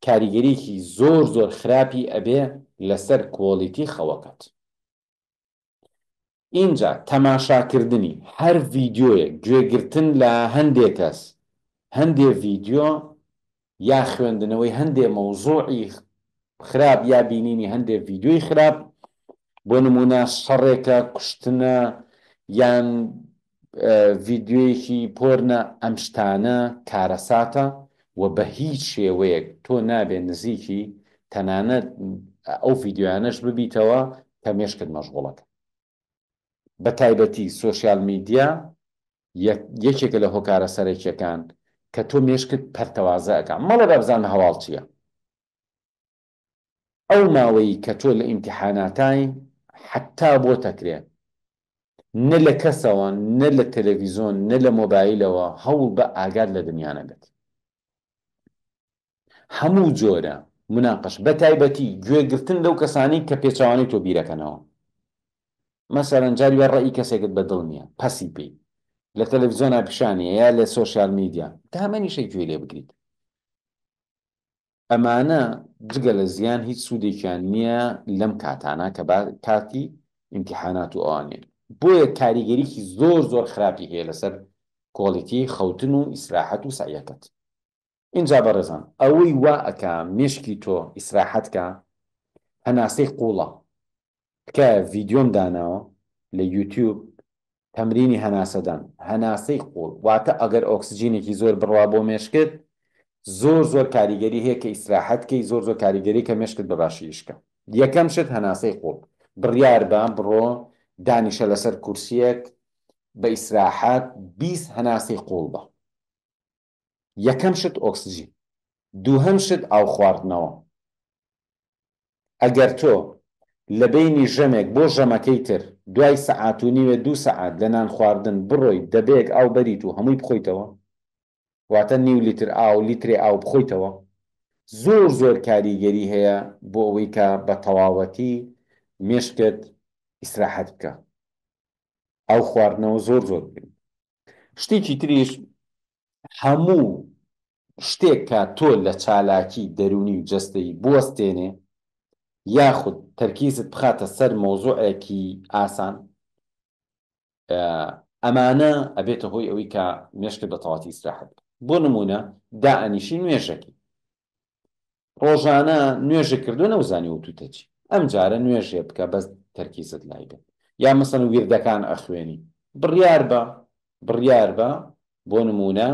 کاریگەریەکی زۆر زۆر خراپی ئەبێ لەسەر quality خەوەکەت. ئینجا تەماشاکردنی هەر ڤیدیۆیەک، گوێگرتن لە هەندێ کەس، هەندێ ڤیدیۆ یا خوێندنەوەی هەندێ مەوزوعی خراپ یا بینینی هەندێ ڤیدیۆی خراپ، بۆ نموونە شەڕێکە، کوشتنە یان. ڤیدیۆیەکی پۆرنە ئەم شتانە کارەساتە و بە هیچ شێوەیەک تۆ نابێ نزیکی تەنانەت ئەو ڤیدیۆیانەش ببیتەوە کە مێشکت مەشغوڵەکە بە تایبەتی سۆشیال میدیا یەکێکە لە هۆکارە سەرەکیەکان کە تۆ مێشکت پەرتەوازە ئەکا مەڵێ با بزانم هەواڵ چیە. ئەو ماوەی کە تۆ لە ئیمتیحاناتای حەتتا بۆت ئەکرێ نە لە کەسەوە نە لە تەلەڤیزۆن نە لە مۆبایلەوە هەوڵ بە ئاگات لە دنیا نەبێت هەموو جۆرە مناقەشە بە تایبەتی گوێ گرتن لەو کەسانەی کە پێچەوانەی تۆ بیرەکەنەوە مەسەلەن جاری وا ڕەئی کەسێکت بە دڵ نییە پەسی پێی لە تەلەڤیزۆنا پیشانیە یا لە سۆشیال میدیا دامەنیشە گوێ لێ بگریت ئەمانە جگە لە زیان هیچ سوودێکیان نییە لەم کاتانە کە با کاتی ئیمتیحانات و ئەوانەیە بۆیە کاریگەریی زۆر زۆر خراپی هەیە لەسەر quality خەوتن و ئیسراحەت و سەعیەکەت ئینجا بەڕێزان ئەوەی وا ئەکا مێشکی تۆ ئیسراحەت کا هەناسەی قوڵە تکایە ڤیدیۆم داناوە لە یوتیوب تەمرینی هەناسەدان، هەناسەی قوڵ، واتە ئەگەر ئۆکسجینێکی زۆر بڕوا بۆ مێشکت زۆر زۆر کاریگەری هەیە کە ئیسراحەت کەی زۆر زۆر کاریگەری کە مێشکت بە باشی ئیش کە یەکەم شت هەناسەی قوڵ بڕیار بە بڕۆ دانیشە لەسەر کورسیەک بە ئیسراحەت 20 هەناسەی قوڵ بە یەکەم شت ئۆکسجین دووهەم شت ئاو خواردنەوە ئەگەر تۆ لە بەینی ژەمێک بۆ ژەمەکەی تر دوای سەعات و نیوێ دوو سەعات لە نان خواردن بڕۆی دەبەیەک ئاو بەریت و هەمووی بخۆیتەوە واتە نیو لیتر ئاو لیترێ ئاو بخۆیتەوە زۆر زۆر کاریگەری هەیە بۆ ئەوەی کە بە تەواوەتی مێشکت ئیسراحەت بکا ئاو خواردنەوە زۆر زۆر گرنگە شتێکی تریش هەموو شتێک کە تۆ لە چالاکی دەروونی و جەستەیی بوەستێنێ یاخود تەرکیزت بخاتە سەر مەوزوعێکی ئاسان ئەمانە ئەبێتە هۆی ئەوەی کە مێشکت بە تەواتی ئیسراحەت بکات. بۆ نموونە دائەنیشی نوێژەکەی ڕۆژانە نوێژت کردووە نەوزانی وتوتە چی ئەم جارە نوێژێ بکە بەس تەرکیزت لای بێت یا مەسەن ویردەکان ئەخوێنی بڕیار بە بڕیار بە بۆ نمونە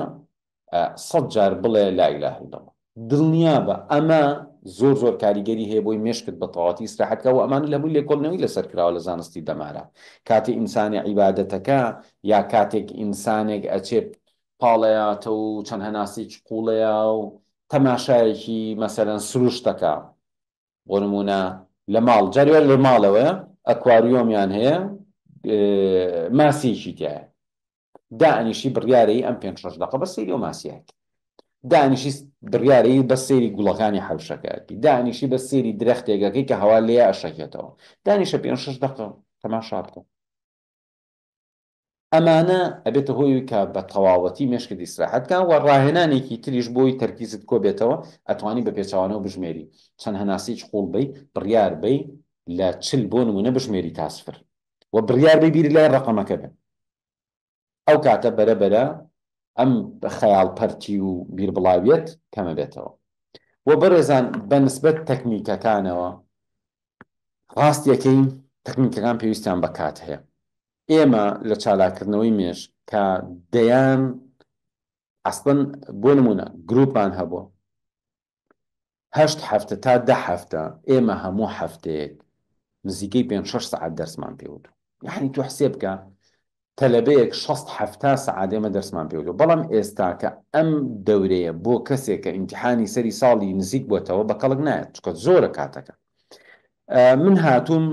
سەد جار بڵێ لا اله الا الله دڵنیابە ئەمە زۆر زۆر کاریگەری هەیە بۆی مێشکت بە تەواتی ئیسراحەت کا و ئەمانە لە هەمووی لێکۆڵینەوەی لەسەر کراوە لە زانستی دەمارە کاتێ ئینسانێ عیبادەتەکە یا کاتێک ئینسانێک ئەچێ پاڵەیاتە و چەند هەناسەیەکی قوڵەیە و تەماشایەکی مەسەلەن سروشتەکە بۆ نمونە لە ماڵ جاری وایە لە ماڵەوەیە ئەکواریۆمیان هەیە ماسیەکی تایە دانیشی بڕیارەی ئەم پێنج شەش دەقە بە سەیری ئەو ماسیەکە دانیشی بڕیارەی بە سەیری گوڵەکانی حەوشەکەکی دانیشی بە سەیری درەختێکەکەی کە هەوا لێ ئەشەکێتەوە دانیشە پێنج شەش دەقە تەماشا بکە ئەمانە ئەبێتە هۆی کە بە تەواوەتی مێشکت ئیسراحەت کا و ڕاهێنانێکی تریش بۆی تەرکیزت کۆ بێتەوە ئەتوانی بە پێچەوانەوە بژمێری چەند هەناسەیەکی قوڵ بەی بڕیار بەی لە 40 بۆ نمونە بژمێری تا سفر و بڕیار بەی بیرت لای ڕەقەمەکە بێ ئەو کاتە بەرە بەرە ئەم خەیاڵ پەرتی و بیربڵاویەت کەمەبێتەوە و بەڕێزان بە نسبەت تەکنیکەکانەوە ڕاستیەکەی تەکنیکەکان پێویستیان بە کات هەیە ئێمە لە چالاککردنەوەی مێشک کە دەیان ئەسڵەن بۆ نمونە گروپمان هەبووە هەشت هەفتە تا دە هەفتە ئێمە هەموو هەفتەیەک نزیکەی پێنج شەش سەعات دەرسمان پێ وتوو یەعنی تۆ حسێب بکە تەلەبەیەک شەست حەفتا سەعات ئێمە دەرسمان پێ وتووە بەڵام ئێستاکە ئەم دەورەیە بۆ کەسێک کە ئیمتیحانی سەری ساڵی نزیک بۆتەوە بە کەڵک نایەت چونکە زۆرە کاتەکە من هاتووم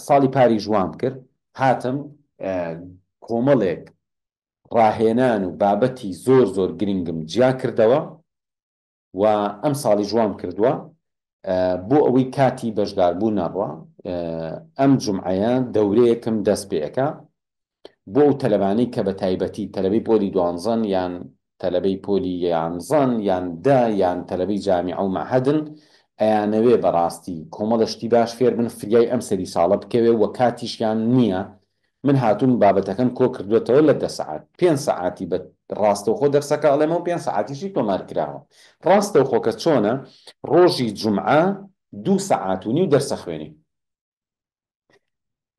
ساڵی پاریش وام کرد هاتم کۆمەڵێک ڕاهێنان و بابەتی زۆر زۆر گرنگم جیا کردەوە و ئەمساڵیش وام کردووە بۆ ئەوەی کاتی بەشداربوو نەڕوا ئەم جومعەیە دەورەیەکم دەست پێ ئەکا بۆ ئەو تەلەبانەی کە بە تایبەتی تەلەبەی پۆلی دوانزەن یان تەلەبەی پۆلی یانزەن یان دە یان تەلەبەی جامیعە و مەعهەدن ئەیانەوێ بەڕاستی کۆمەڵە شتی باش فێر بن فریای ئەم سەری ساڵە بکەوێ و کاتیشیان نییە من هاتووم بابەتەکەم کۆ کردووەتەوە لە دە سەعات پێنج سەعاتی بە ڕاستەوخۆ دەرسەکە ئەڵێمەوە پێنج سەعاتیشی تۆمار کراوە ڕاستەوخۆکە چۆنە ڕۆژی جومعە دوو سەعات و نیو دەرسە خوێنین.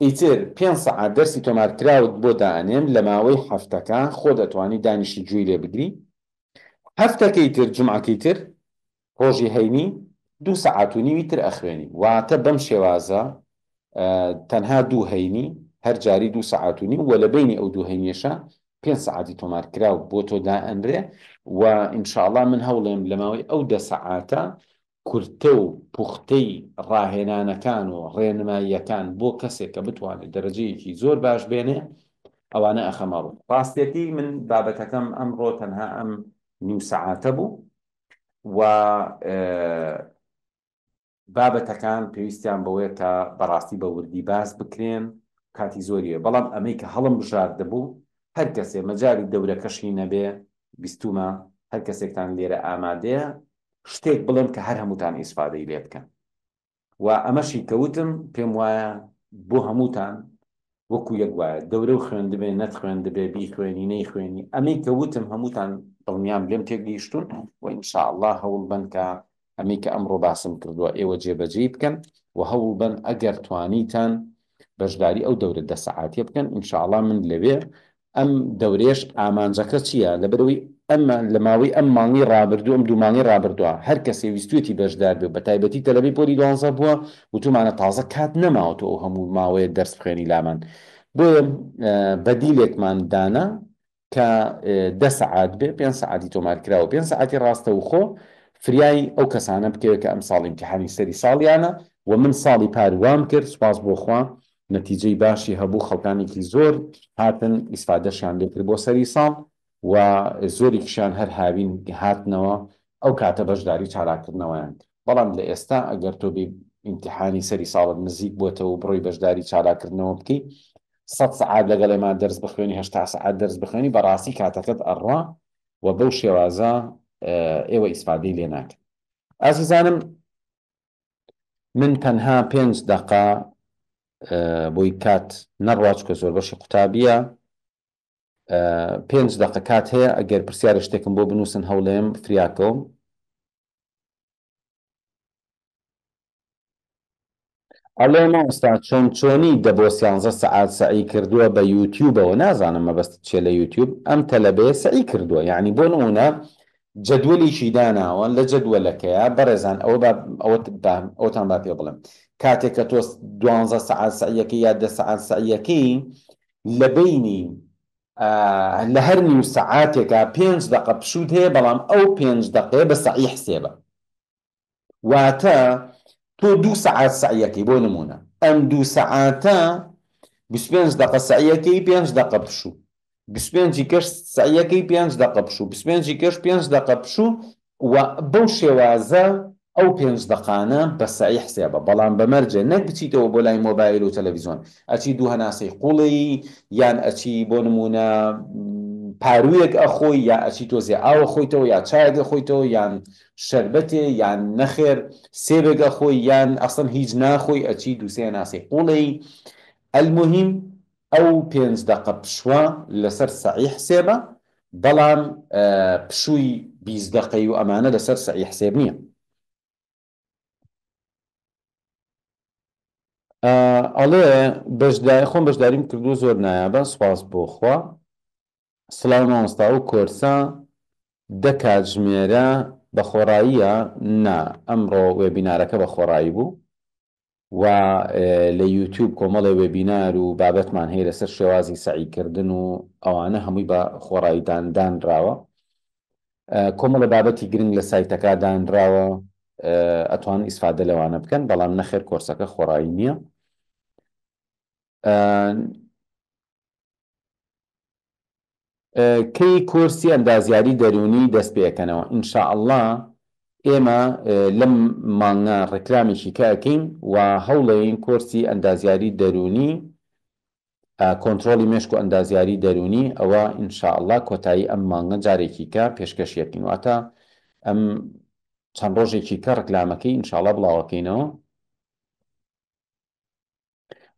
ئیتر پێنج سەعات دەرسی تۆمارکراوت بۆ دائەنێم لە ماوەی هەفتەکە خۆت ئەتوانی دانیشی گوێی لێ بگری هەفتەکەی تر جومعەکەی تر ڕۆژی هەینی دوو سەعات و نیوی تر ئەخوێنی واتە بەم شێوازە تەنها دوو هەینی هەر جاری دوو سەعات و نیو وە لە بەینی ئەو دوو هەینیەشا پێنج سەعاتی تۆمارکراو بۆ تۆ دائەنرێ و ان شاء اللە من هەوڵێم لە ماوەی ئەو دە سەعاتە کورتە و پوختەی ڕاهێنانەکان و ڕێنماییەکان بۆ کەسێک کە بتوانێت دەرەجەیەکی زۆر باش بێنێ ئەوانە ئەخەمە ڕوو. ڕاستیەکەی من بابەتەکەم ئەمڕۆ تەنها ئەم نیو سەعاتە بوو و بابەتەکان پێویستیان بەوەیە کە بەڕاستی بە وردی باس بکرێن کاتی زۆریە بەڵام ئەمەی کە هەڵم بژاردەبوو هەر کەسێ مەجالی دەورەکەشی نەبێ بیستومە هەر کەسێکتان لێرە ئامادەیە شتێک بڵێم کە هەر هەمووتان ئیسفادەی لێ بکەن و ئەمەشی کە وتم پێم وایە بۆ هەمووتان وەکو یەک وایە دەورە و خوێندبێ نەتخوێندبێ بیخوێنی نەیخوێنی ئەمەی کە وتم هەمووتان دڵنیام لێم تێگەیشتوون و ان شاء اللە هەوڵ بەن کە ئەمەی کە ئەمڕۆ باسم کردووە ئێوە جێبەجێی بکەن و هەوڵ بەن ئەگەر توانیتان بەشداری ئەو دەورە دە سەعاتیە بکەن ان شاء اللە من لەوێ ئەم دەورەیەش ئامانجەکە چییە؟ لەبەرئەوەی ئەمە لە ماوەی ئەم مانگەی ڕابردوو، ئەم دوو مانگەی ڕابردووە هەر کەسێ ویستوویەتی بەشدار بێ و بەتایبەتی تەلەبەی پۆلی دوانزە بووە، وتوومانە تازە کات نەماوە تۆ ئەو هەموو ماوەیە دەرس بخوێنی لامان. بۆیە بەدیلێکمان دانا کە دە سەعات بێ، پێنج سەعاتی تۆمارکراو و پێنج سەعاتی ڕاستەوخۆ فریای ئەو کەسانە بکەوێ کە ئەمساڵ ئیمتیحانی سەری ساڵیانە و من ساڵی پار وام کرد سوپاس بۆ خوا نەتیجەی باشی هەبوو خەڵکانێکی زۆر هاتن ئیسفادەشیان لێ کرد بۆ سەری ساڵ و زۆریکشیان هەر هاوین هاتنەوە ئەو کاتە بەشداری چالاککردنەوەیان کرد بەڵام لە ئێستا ئەگەر تۆ بێ ئیمتیحانی سەری ساڵت نزیک بۆتەوە و بڕۆی بەشداری چالاککردنەوە بکەی سەد سەعات لەگەڵ ئێمە دەرس بخوێنی 80 سەعات دەرس بخوێنی بەڕاستی کاتەکەت ئەڕوا و بەو شێوازە ئێوە ئیسفادەی لێ ناکەن ئازیزانم من تەنها پێنج دەقە بۆی کات نەڕوا چکە زۆر بەشی قوتابیە پێنج دەقە کات هەیە ئەگەر پرسیارە شتێکم بۆ بنووسن هەوڵێم فریاکەوم ئەڵێ مامۆستا چۆن چۆنی دە بۆ سیانزە سەعات سەعی کردووە بە یوتیوبەوە نازانم مەبەستت چیە لە یوتیوب ئەم تەلەبەیە سەعی کردووە یعنی بۆ نمونە جەدوەلێکی داناوە لە جەدوەلەکەیا بەڕێزان ئەوە با ئەوە با ئەوتان با پێ بڵێم کاتێک کە تۆ دوانزە سەعات سەعیەکەی یا دە سەعات سەعیەکەی لە بەینی لە هەر نیو سەعاتێکا پێنج دەقە پشووت هەیە بەڵام ئەو پێنج دەقەیە بە سەعی حسێبە واتە تۆ دوو سەعات سەعیەکەی بۆ نموونە ئەم دوو سەعاتە 25 دەقە سەعیەکەی پێنج دەقە پشوو 25 کەش سەعیەکەی پێنج دەقە پشوو 25 کەش پێنج دەقە پشوو و بەو شێوازە ئەو پێنج دەقانە بە سەعی حسێبە بەڵام بە مەرجێ نەک بچیتەوە بۆ لای مۆبایل و تەلەڤیزۆن ئەچی دوو هەناسەی قوڵی یان ئەچی بۆ نموونە پاروویەک ئەخۆی یا ئەچی تۆزێ ئاو ئەخۆیتەوە یا چایەک ئەخۆیتەوە یان شەربەتێ یان نەخێر سێبێک ئەخۆی یان ئەسڵەن هیچ ناخۆی ئەچی دوو سێ هەناسەی قوڵێی المهم ئەو پێنج دەقە پشوە لەسەر سەعی حسێبە بەڵام پشووی 20 دەقەی و ئەمانە لەسەر سەعی حسێب نییە. ئەڵێ بەشداری خۆم بەشداریم کردووە زۆر نایابە سوپاس بۆ خوا. سڵاو مامۆستا ئەو کۆرسە دە کاتژمێرە بە خۆڕاییە؟ نا ئەمڕۆ وێبینارەکە بە خۆڕایی بوو و لە یوتیوب کۆمەڵێ وێبینار و بابەتمان هەیە لەسەر شێوازی سەعی کردن و ئەوانە هەمووی بە خۆڕایی دان دانراوە کۆمەڵە بابەتی گرنگ لە سایتەکە دانراوە ئەتوان ئیسفادە لەوانە بکەن بەڵام نەخێر کۆرسەکە خۆڕایی نییە. کەی کۆرسی ئەندازیاری دەروونی دەست پێ ئەکەنەوە ان شاء اللە ئێمە لەم مانگە ڕێکلامێکی کە ئەکەین و هەوڵەین کۆرسی ئەندازیاری دەروونی کۆنترۆڵی مێشک و ئەندازیاری دەروونی ئەوە ان شاء اللە کۆتایی ئەم مانگە جارێکی کە پێشکەشی ئەکەین واتە ئەم چەند ڕۆژێکی کە ڕێکلامەکەی ان شاء اللە بڵاوەکەینەوە.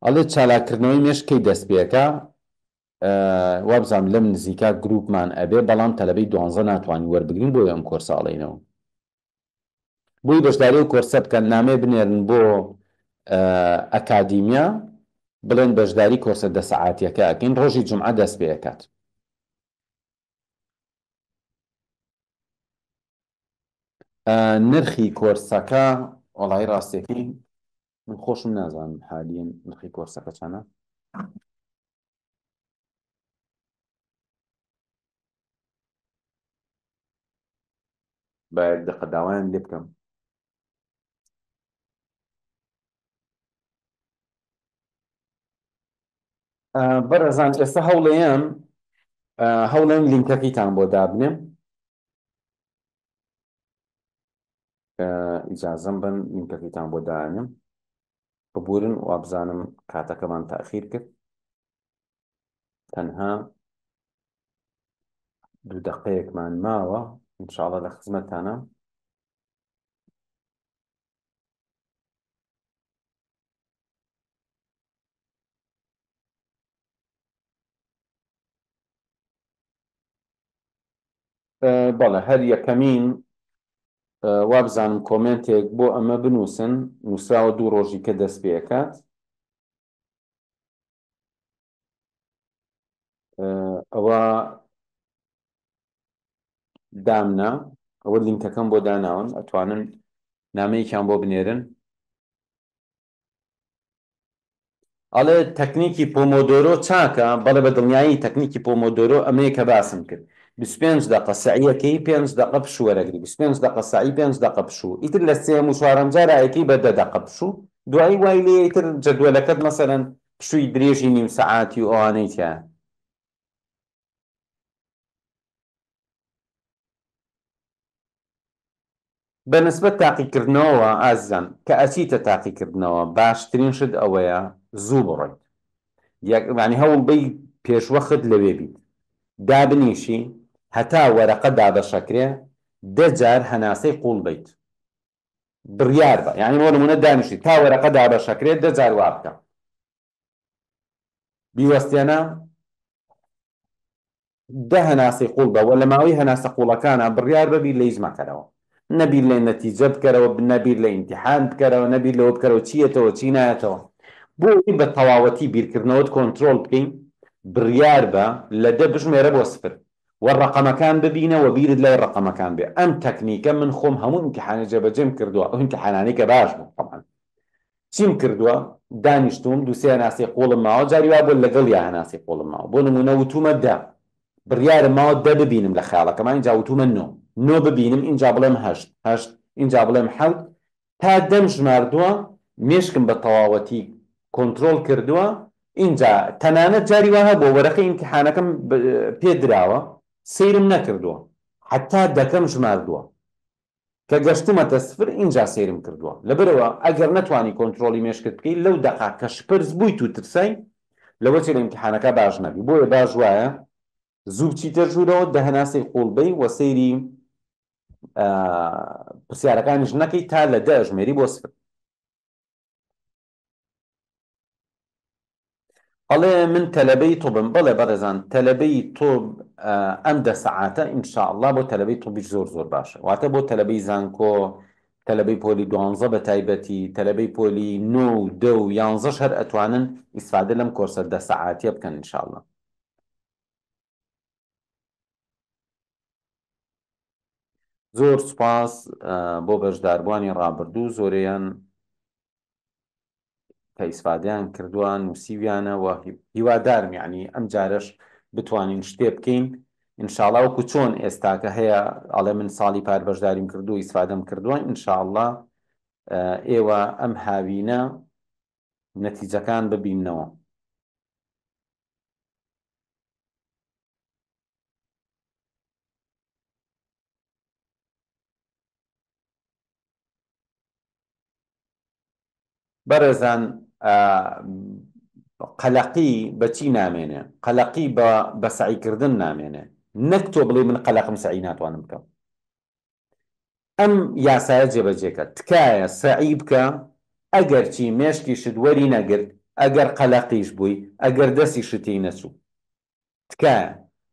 ئەڵێ چالاککردنەوەی مێشک کەی دەست پێکا وابزانم لەم نزیکە گروپمان ئەبێ بەڵام تەلەبەی دوانزە ناتوانین وەربگرین بۆیە ئەم کۆرسە ئەڵێینەوە بۆی بەشداری ئەو کۆرسە بکەن نامەیە بنێرن بۆ ئەکادیمیا. بڵێن بەشداری کۆرسە دە سەعاتیەکە ئەکەین ڕۆژی جومعە دەست پێ ئەکات. نرخی کۆرسەکە وەڵایی ڕاستیەکەی من خۆشم نازانم حالیەن نرخی کۆرسەکە چەنە. با یەک دەقە داوایان لێ بکەم. بەڕێزان ئێستا هەوڵێم هەوڵێم لینکەکەیتان بۆ دابنێم ئیجازەم بن لینکەکەیتان بۆ دانێم ببورن وابزانم کاتەکەمان تاخیر کرد تەنها دوو دەقەیەکمان ماوە انشاءڵە لە خزمەتانە بەڵێ هەر یەکەمین وابزانم کۆمێنتێک بۆ ئەمە بنووسن نووسراوە دوو ڕۆژی کە دەست پێکات ئەوە دامنا ئەوە لینکەکەم بۆ داناون ئەتوانن نامەیەکیان بۆ بنێرن ئەڵێ تەکنیکی پۆمۆدۆرۆ چاکە؟ بەڵێ بە دڵنیایی تەکنیکی پۆمۆدۆرۆ ئەمەیە کە باسم کرد 25 دەقە سەعیەکەی پێنج دەقە پشوو وەرەگری 25 دەقە سەعی پێنج دەقە پشوو ئیتر لە سێیەم و چوارەم جارا ئەیکەی بە دە دەقە پشوو دوایی وای لێیە ئیتر جەدوەلەکەت مەسەلەن پشووی درێژی نیو سەعاتی و ئەوانەی تیایە. بە نسبەت تاقیکردنەوەوە ئازیزان کە ئەچیتە تاقیکردنەوە باشترین شت ئەوەیە زوو بڕۆیت یەک یانی هەوڵ بەی پێشوەخت لەوێ بیت دابنیشی هەتا وەرەقە دابەشەکرێ دە جار هەناسەی قوڵ بەیت بڕیار بە یانی بۆ نمونە دانیشی تا وەرەقە دابەشەکرێ دە جار وا بکە بیوەستێنە دە هەناسەی قوڵ بە وە لە ماوەی هەناسە قوڵەکانا بڕیار بە بیر لە هیچ مەکەرەوە نە بیر لە نەتیجە بکەرەوە نە بیر لە ئیمتیحان بکەرەوە نە بیر لەوە بکەرەوە چی یەتەوە چی نایەتەوە بۆ ئەوەی بە تەواوەتی بیرکردنەوەت کۆنترۆڵ بکەی بڕیار بە لە دە بژمێرە بۆ سفر وە ڕەقەمەکان ببینە وە بیرت لای ڕەقەمەکان بێ ئەم تەکنیکە من خۆم هەموو ئیمتیحانێ جێبەجێم کردووە ئەو ئیمتیحانانەی کە باش بوو تەبعەن چیم کردووە دانیشتووم دوو سێ هەناسەی قوڵم ماوە جاری وا بووە لەگەڵیا هەناسەی قوڵم ماوە بۆ نموونە وتوومە دە بڕیارم ماوە دە ببینم لە خەیاڵەکەما ئینجا وتوومە نۆ نۆ ببینم ئینجا بڵێم هەشت هەشت ئینجا بڵێم حەوت تا دەم ژماردووە مێشکم بە تەواوەتی کۆنترۆڵ کردووە ئینجا تەنانەت جاری وا هەبووە وەرەقەی ئیمتیحانەکەم پێ دراوە سەیرم نەکردووە حەتا دەکەم ژماردووە کە گەشتومەتە سفر ئینجا سەیرم کردووە لەبەرئەوە ئەگەر نەتوانی کۆنترۆڵی مێشکت بکەی لەو دەقە کە شپرز بوویت و ترسای لەوەچێ لە ئیمتیحانەکە باش نەبی بۆیە باش وایە زوو بچیتە ژوورەوە دە هەناسەی قوڵ بەی وە سەیری پرسیارەکانیش نەکەی تا لە دە ئەژمێری بۆ سفر. ئەڵێ من تەلەبەی طبم بەڵێ بەڕێزان تەلەبەی طب ئەم دە سەعاتە ان شاء اللە بۆ تەلەبەی طبیش زۆر زۆر باشە واتە بۆ تەلەبەی زانکۆ تەلەبەی پۆلی دوانزە بە تایبەتی تەلەبەی پۆلی نۆ و دە و یانزەش هەر ئەتوانن ئیسفادە لەم کۆرسە دە سەعاتیە بکەن ان شاء اللە. زۆر سوپاس بۆ بەشداربووانی ڕابردوو زۆرەیان کە ئیسفادەیان کردووە نووسیویانە و هیوادارم یعنی ئەم جارەش بتوانین شتێ بکەین ئینشاءڵا وەکو چۆن ئێستاکە هەیە ئەڵێ من ساڵی پار بەشداریم کردو ئیسفادەم کردووە ئینشاءڵا ئێوە ئەم هاوینە نەتیجەکان ببینەوە. بەڕێزان قەلەقی بە چی نامێنێ؟ قەلەقی بە بە سەعی کردن نامێنێ. نەک تۆ بڵێی من قەلەقم سەعی ناتوانم بکەم. ئەم یاسایە جێبەجێ کە. تکایە سەعی بکە ئەگەرچی مێشکیشت وەری نەگرت، ئەگەر قەلەقیش بووی، ئەگەر دەستیشت تێی نەچوو. تکایە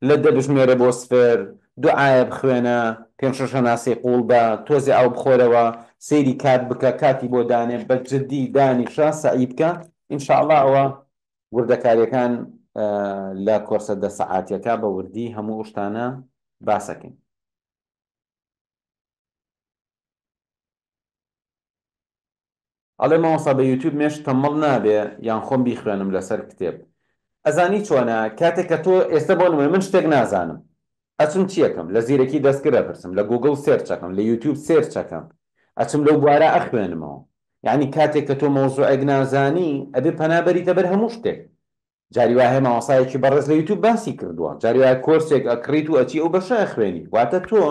لە دە بژمێرە بۆ سفر، دوعایە بخوێنە، پێنج شەش هەناسەی قووڵ بە، تۆزێ ئاو بخۆرەوە، سەیری کات بکە، کاتی بۆ دانێ، بە جدی دانیشە سەعی بکە، ان شاء اللە ئەوە. وردەکاریەکان لە کۆرسە دە سەعاتیەکە بە وردی هەموو ئەو شتانە باسەکەین. ئەڵێ مامۆستا بە یوتیوب مێشک تەممەڵ نابێ یان خۆم بیخوێنم لەسەر کتێب ئەزانی چۆنە کاتێک کە تۆ ئێستە بۆ نمونە من شتێک نازانم ئەچم چیەکەم لە زیرەکی دەستکرد ئەپرسم لە گوگڵ search ئەکەم لە یوتیوب search ئەکەم ئەچم لەو بوارە ئەخوێنمەوە یەعنی کاتێک کە تۆ مەوزوعێک نازانی ئەبێ پەنا بەریتە بەر هەموو شتێک جاری وا هەیە مامۆستایەکی بەڕێز لە یوتوب باسی کردووە جاری وایە کۆرسێک ئەکڕیت و ئەچی ئەو بەشە ئەخوێنی واتە تۆ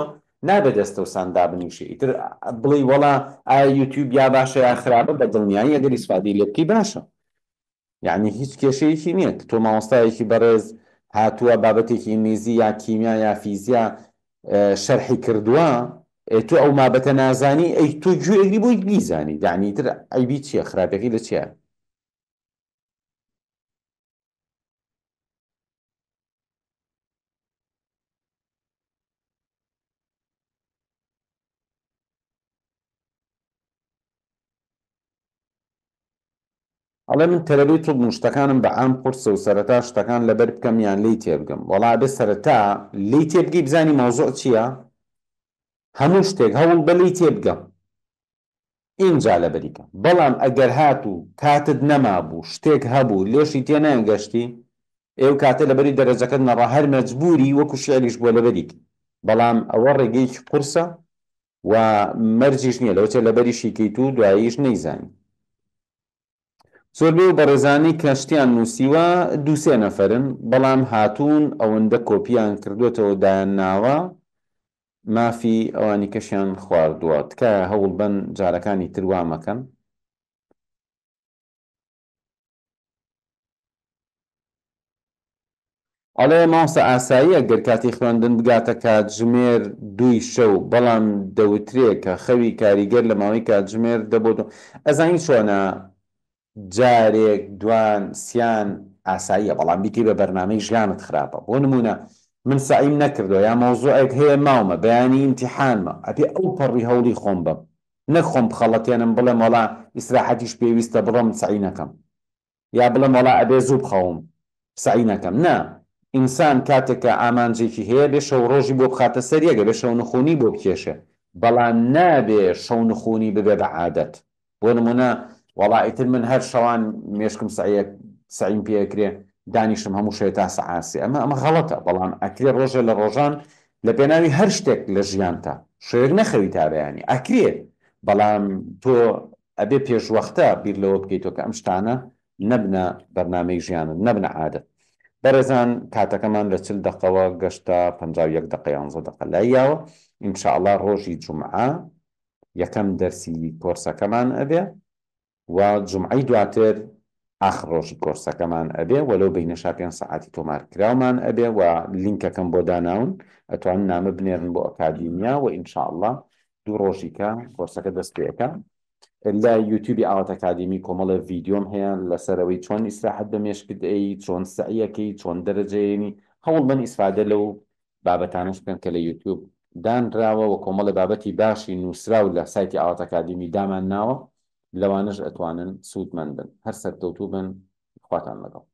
نابێ دەستەوسان دابنیشی ئیتر بڵێی وەڵا ئایا یوتیوب یا باشە یا خراپە بە دڵنیایی ئەگەر ئیسفادەی لێ بکەی باشە یعنی هیچ کێشەیەکی نییە تۆ مامۆستایەکی بەڕێز هاتووە بابەتێکی ئینگلیزی یا کیمیا یا فیزیا شەرحی کردووە ئێ تۆ ئەو مابەتە نازانی ئەی تۆ گوێ ئەگری بۆی بیزانی یعنی ئیتر عەیبی چییە خراپەکەی لە چییە؟ ئەڵێ من تەلەبەی طبم و شتەکانم بە عام قورسە و سەرەتا شتەکان لەبەر بکەم یان لێی تێبگەم وەڵا ئەبێ سەرەتا لێی تێبگەی بزانی مەوزوع چییە هەموو شتێک هەوڵ بە لێی تێبگە ئینجا لەبەری کە. بەڵام ئەگەر هاتوو کاتت نەمابوو شتێک هەبوو لێشی تێنەگەشتی ئێ و کاتە لەبەری دەرەجەکەت نەڕا هەر مەجبوری وەکو شیعریش بووە لەبەری کەی بەڵام ئەوە ڕێگەیەکی قورسە و مەرجیش نییە لەوەچێ لەبەریشی کەیت و دواییش نەیزانی. زۆربەی ئەو بەڕێزانەی کە شتیان نووسیوە دوو سێ نەفەرن بەڵام هاتوون ئەوەندە کۆپییان کردووەتەوە دایانناوە مافی ئەوانی کەشیان خواردووە تکایە هەوڵ بەن جارەکانی تر وا مەکەن. ئەڵێ مامۆستا ئاساییە گەر کاتی خوێندن بگاتە کاتژمێر دووی شەو بەڵام دەوترێ کە خەوی کاریگەر لە ماوەی کاتژمێر دە بۆ دوو ئەزانی چۆنە جارێک دوان سیان ئاساییە بەڵام بیکەی بە بەرنامەی ژیانت خراپە بۆ نمونە من سەعیم نەکردوە یا مەوزوعێک هەیە ماومە بەیانی ئیمتیحانمە ئەبێ ئەو پەڕی هەوڵی خۆم بەم نەک خۆم بخەڵەتێنم بڵێم وەڵا ئیسراحەتیش پێویستە بڕۆم سەعی نەکەم یا بڵێم وەڵا ئەبێ زوو بخەوم سەعی نەکەم نا ئینسان کاتێک کە ئامانجێکی هەیە بێ شەو ڕۆژی بۆ بخاتە سەر یەک ئەبێ شەونخونی بۆ بکێشێ بەڵام نابێ شەونخونی ببێ بە عادەت بۆ نمونە وەڵا ئیتر من هەر شەوان مێشکم سەعیە سەعیم پێ ئەکرێ دانیشم هەموو شەوێ تا سەعات سێ ئەمە ئەمە غەڵەتە بەڵام ئەکرێ ڕۆژێ لە ڕۆژان لە پێناوی هەر شتێک لە ژیانتا شەوێک نەخەوی تا بەیانی ئەکرێ بەڵام تۆ ئەبێ پێشوەختە بیر لەوە بکەیتەوە کە ئەم شتانە نەبنە بەرنامەی ژیانت نەبنە عادەت. بەڕێزان کاتەکەمان لە 40 دەقەوە گەشتە 51 دەقە یانزە دەقە لای یاوە ان شاء اللە ڕۆژی جومعە یەکەم دەرسی کۆرسەکەمان ئەبێ و جومعەی دواتر ئاخر ڕۆژی کۆرسەکەمان ئەبێ وە لەو بەینەشا پێنج سەعاتی تۆمار کراومان ئەبێ و لینکەکەم بۆ داناون ئەتوانن نامە بنێرن بۆ ئەکادیمیا و ان شاء اللە دوو ڕۆژی کە کۆرسەکە دەست پێ ئەکا لە یوتیوبی ئاوات ئەکادیمی کۆمەڵێ ڤیدیۆم هەیە لەسەر ئەوەی چۆن ئیسراحەت بە مێشکت ئەی چۆن سەعیەکەی چۆن دەرەجەیەنی هەوڵ بەن ئیسفادە لەو بابەتانەش بکەن کە لە یوتیوب دانراوە و کۆمەڵێ بابەتی باشی نووسراو لە سایتی ئاوات ئەکادیمی دامان ناوە لەوانەش ئەتوانن سوودمەند بن هەر سەرکەوتوو بن خواتان لەگەڵ.